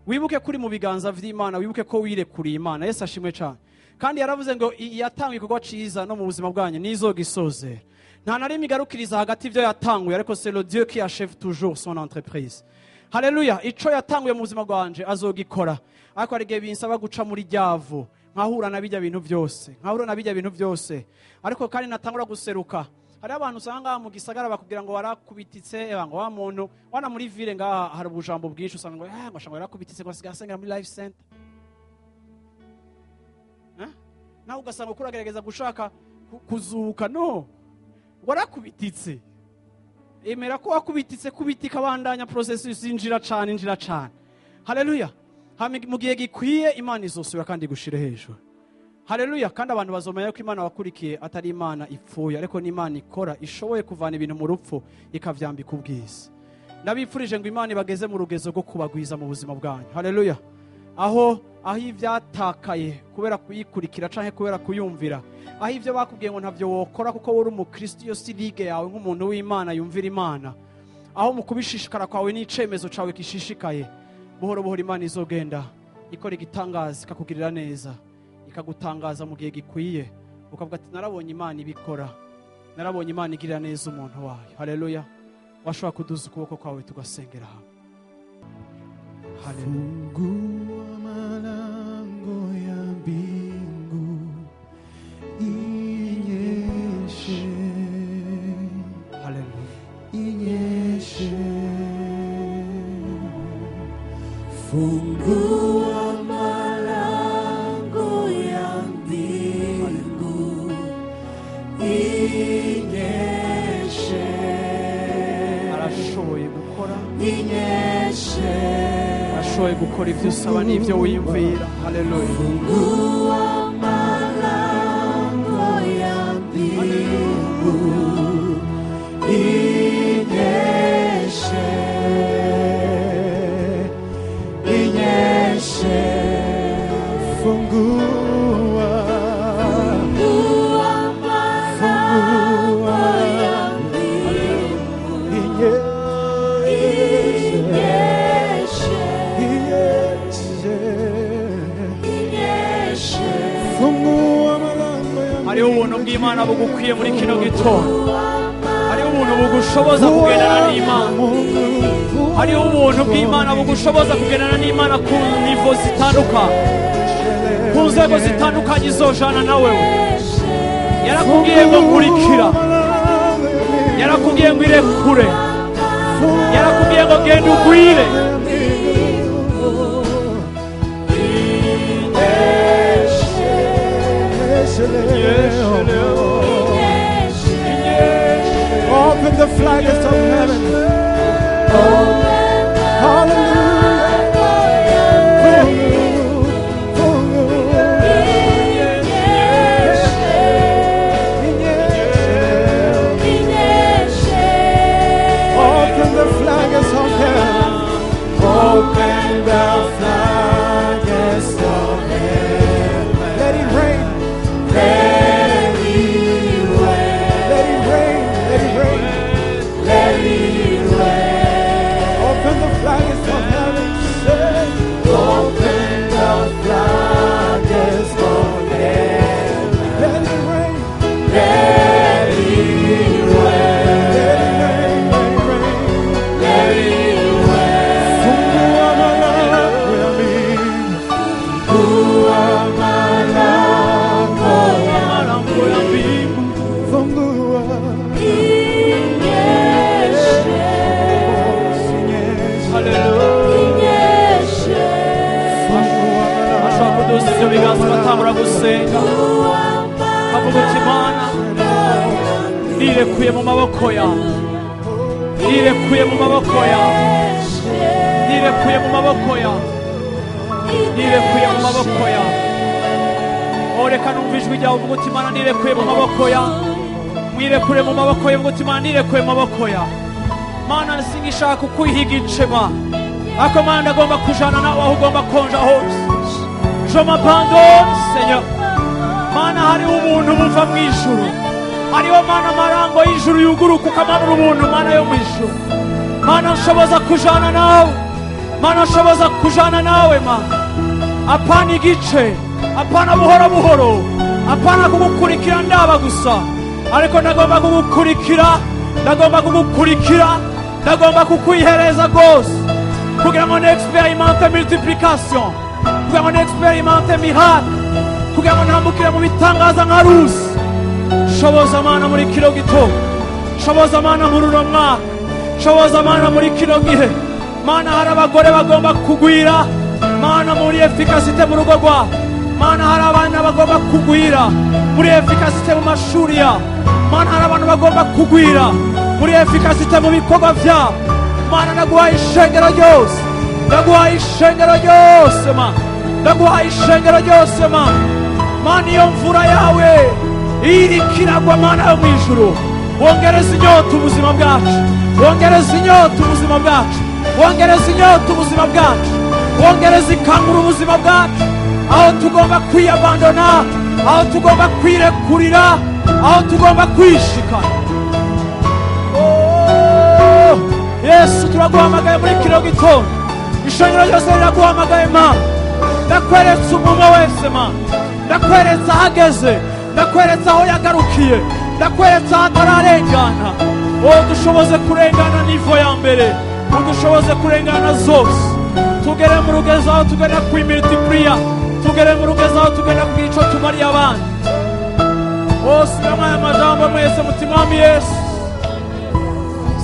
Speaker 2: Wibuke kuri mu biganza vy'Imana, wibuke ko wirekuriye Imana. Yesu ashimwe cyane. Kandi yaravuze ngo yatanga igikorwa ciza no mu buzima bwanyu nizogisozera. Nta na rimwe igarukiriza hagati ivyo yatanguye, ariko c'est le Dieu qui achève toujours son entreprise. Haleluya. Ico yatanguye mu buzima bwanje azogikora. Ariko hari igihe binsaba guca muri ryavu, nkahura na bijya bintu byose, nkahura na bijya bintu byose. Ariko kandi natangura guseruka. Hari abantu usanga mu gisagara bakubwira ngo warakubititse, ngo wa muntu wana muri ville ngaha hari ubujambo bwinshi, usanga ngo ngo shanga warakubititse ngo asigaye asengera muri life center. Nawe ugasanga uko uragerageza gushaka kuzuka, no warakubititse. Emera ko wakubititse, kubitika bandanya processus, injira cyane, injira cyane. Haleluya. Mu gihe gikwiye Imana izosubira kandi igushire hejuru. Haleluya. Kandi abantu bazomenya ko Imana wakurikiye atari Imana ipfuye, ariko ni Imana ikora, ishoboye kuvana ibintu mu rupfu ikavyambika ubwiza. Ndabifurije ngo Imana ibageze mu rugezo rwo kubagwiza mu buzima bwanyu. Haleluya. Aho ivyatakaye kubera kuyikurikira canke kubera kuyumvira, aho ivyo bakubwiye ngo ntavyo wokora kuko uri umukristo, iyo si ligue yawe nk'umuntu w'Imana yumvira Imana. Aho mu kubishishikara kwawe n'icemezo cawe gishishikaye, buhoro buhoro Imana izogenda ikora igitangaza, ikakugirira neza, ikagutangaza mu gihe gikwiye, ukavuga ati narabonye Imana ibikora, narabonye Imana igirira neza umuntu wayo. Haleluya. Washobora kuduza ukuboko kwawe tugasengera hamwe. Haleluya.
Speaker 4: Fungua malango ya mbingu inyeshe.
Speaker 2: Haleluya.
Speaker 4: Inyeshe. Fungua malango ya mbingu inyeshe.
Speaker 2: Gukora ibyo usaba n'ibyo wiyumvira. Haleluya.
Speaker 4: Fungua malango ya mbingu, inyeshe, inyeshe.
Speaker 3: Fungua,
Speaker 4: Fungua malango ya mbingu, inyeshe,
Speaker 3: inyeshe.
Speaker 4: Inyeshe.
Speaker 3: Fungua malango ya
Speaker 2: Hariho ubuntu bw'Imana bugukwiye muri kino gitondo. Hariho ubuntu bugushoboza kugendana n'Imana. Hariho ubuntu bw'Imana bugushoboza kugendana n'Imana ku niveau zitandukanye, ku nzego zitandukanye izojana nawe. Yarakubwiye ngo nkurikira, yarakubwiye ngo irekure, yarakubwiye ngo genda ugwire.
Speaker 3: Open the floodgates of heaven. Hallelujah. Fungua,
Speaker 4: Inyeshe.
Speaker 3: Open the floodgates of heaven. Open the floodgates of heaven. Let it rain. Let it rain. Let it rain. Let it rain. Let it rain. Open the floodgates of heaven. Say, open the floodgates of heaven. Let it rain. Let it rain. Let it rain. Let it rain. Fungua malango ya mbingu.
Speaker 4: Fungua malango ya
Speaker 2: Malango ya mbingu.
Speaker 3: Fungua.
Speaker 4: Inyeshe.
Speaker 2: Haleluya.
Speaker 4: Inyeshe.
Speaker 2: Ashobora kuduza ibyo biganza ugatangura gusenga, kavuga uti: "Mana, nirekuye mu maboko yawe, nirekuye mu maboko yawe, nirekuye mu maboko yawe, nirekuye mu maboko yawe." Oh, reka numva ijwi ryawe, uvuga uti: "Mana, nirekuye mu maboko yawe." Mwirekure mu maboko yawe, uvuga uti: "Mana, nirekuye mu maboko yawe. Mana, singishaka ukwihiga ice, Mana, ariko Mana, ndagomba kujana nawe aho ugomba konja hose. Je m'abandonne, Seigneur." Mana, hariho ubuntu buva mu ijuru. Hariho, Mana, amarango y'ijuru yuguruka ukamanura ubuntu, Mana yo mu ijuru. Mana, nshoboza kujana nawe. Mana, nshoboza kujana nawe. Mana, apana igice, apana buhoro buhoro, apana kugukurikira ndaba gusa, ariko ndagomba kugukurikira, ndagomba kugukurikira, ndagomba kukwihereza rwose kugira ngo nexpérimente multiplication, kugira ngo nexpérimente miracle, kugira ngo ntambukire mu bitangaza nka Rusi. Shoboza, Mana, muri kino gitondo. Shoboza, Mana, muri uno mwaka. Shoboza, Mana, muri kino gihe. Mana, hari abagore bagomba kugwira, Mana, muri efficacité mu rugo rwabo. Mana, hari abana bagomba kugwira muri efficacité mu mashuri yabo. Mana, hari abantu bagomba kugwira muri efficacité mu bikorwa byabo. Mana, ndaguhaye ishengero ryose, ndaguhaye ishengero ryose. Mana, ndaguhaye ishengero ryose. Mana, Mana, iyo mvura yawe iriko iragwa, Mana yo mu ijuru, wongereza inyota ubuzima bwacu, wongereza inyota ubuzima bwacu, wongereza inyota ubuzima bwacu, wongereza ikangura ubuzima bwacu, aho tugomba kwiyabandona, aho tugomba kwirekurira, aho tugomba kwishikana. Oh, Yesu, turaguhamagaye muri kino gitondo. Ishengero ryose riraguhamagaye. Mana, ndakweretse umwe wese. Mana, ndakweretse aho ageze, ndakweretse aho yagarukiye, ndakweretse aho atararengana. Wowe dushoboze kurengana niveau ya mbere, udushoboze kurengana zose, tugere mu rugezo aho tugenda kwimultipliya, tugere mu rugezo aho tugenda kugira ico tumariye abandi. Bose aya majambo mwese muti: "Mwami Yesu."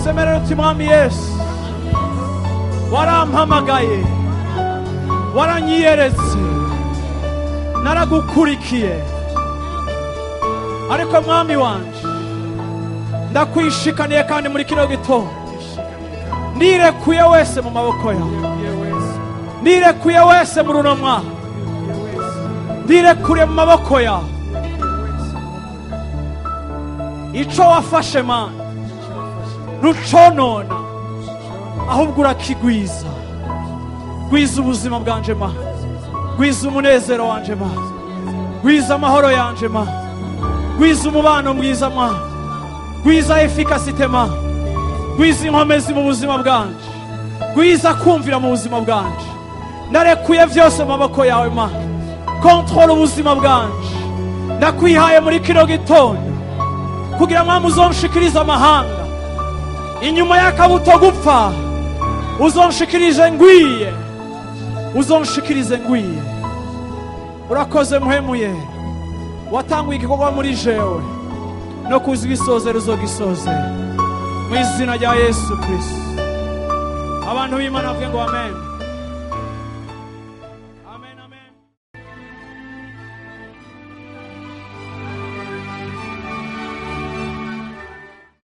Speaker 2: Semerera uti: "Mwami Yesu, warampamagaye, waranyiyeretse, naragukurikiye, ariko Mwami wanje, ndakwishikaniye kandi muri kino gitondo nirekuye wese mu maboko yawe." Ndirekuye wese muri uno mwaka, ndirekuriye mu maboko yawe. Ico wafashe, Mana, ntuconona, ahubwo urakigwiza. Gwiza ubuzima bwanje, Mana. Gwiza umunezero wanje, Mana. Gwiza amahoro yanje, Mana. Gwiza umubano mwiza, Mana. Gwiza efficacité, Mana. Gwiza inkomezi mu buzima bwanje. Gwiza kumvira mu buzima bwanje. Narekuye vyose mu maboko yawe, Mana. Contrôle ubuzima bwanje. Ndakwihaye muri kino gitondo kugira mwami uzonshikirize amahanga inyuma y'akabuto gupfa. Uzonshikirize ngwiye, uzonshikirize ngwiye. Urakoze, Mpwemu Yera. Watanguye igikorwa muri jewe, no kuzigisozera uzogisozera, mu izina rya Yesu Kristo. Abantu b'Imana bavuge ngo amen.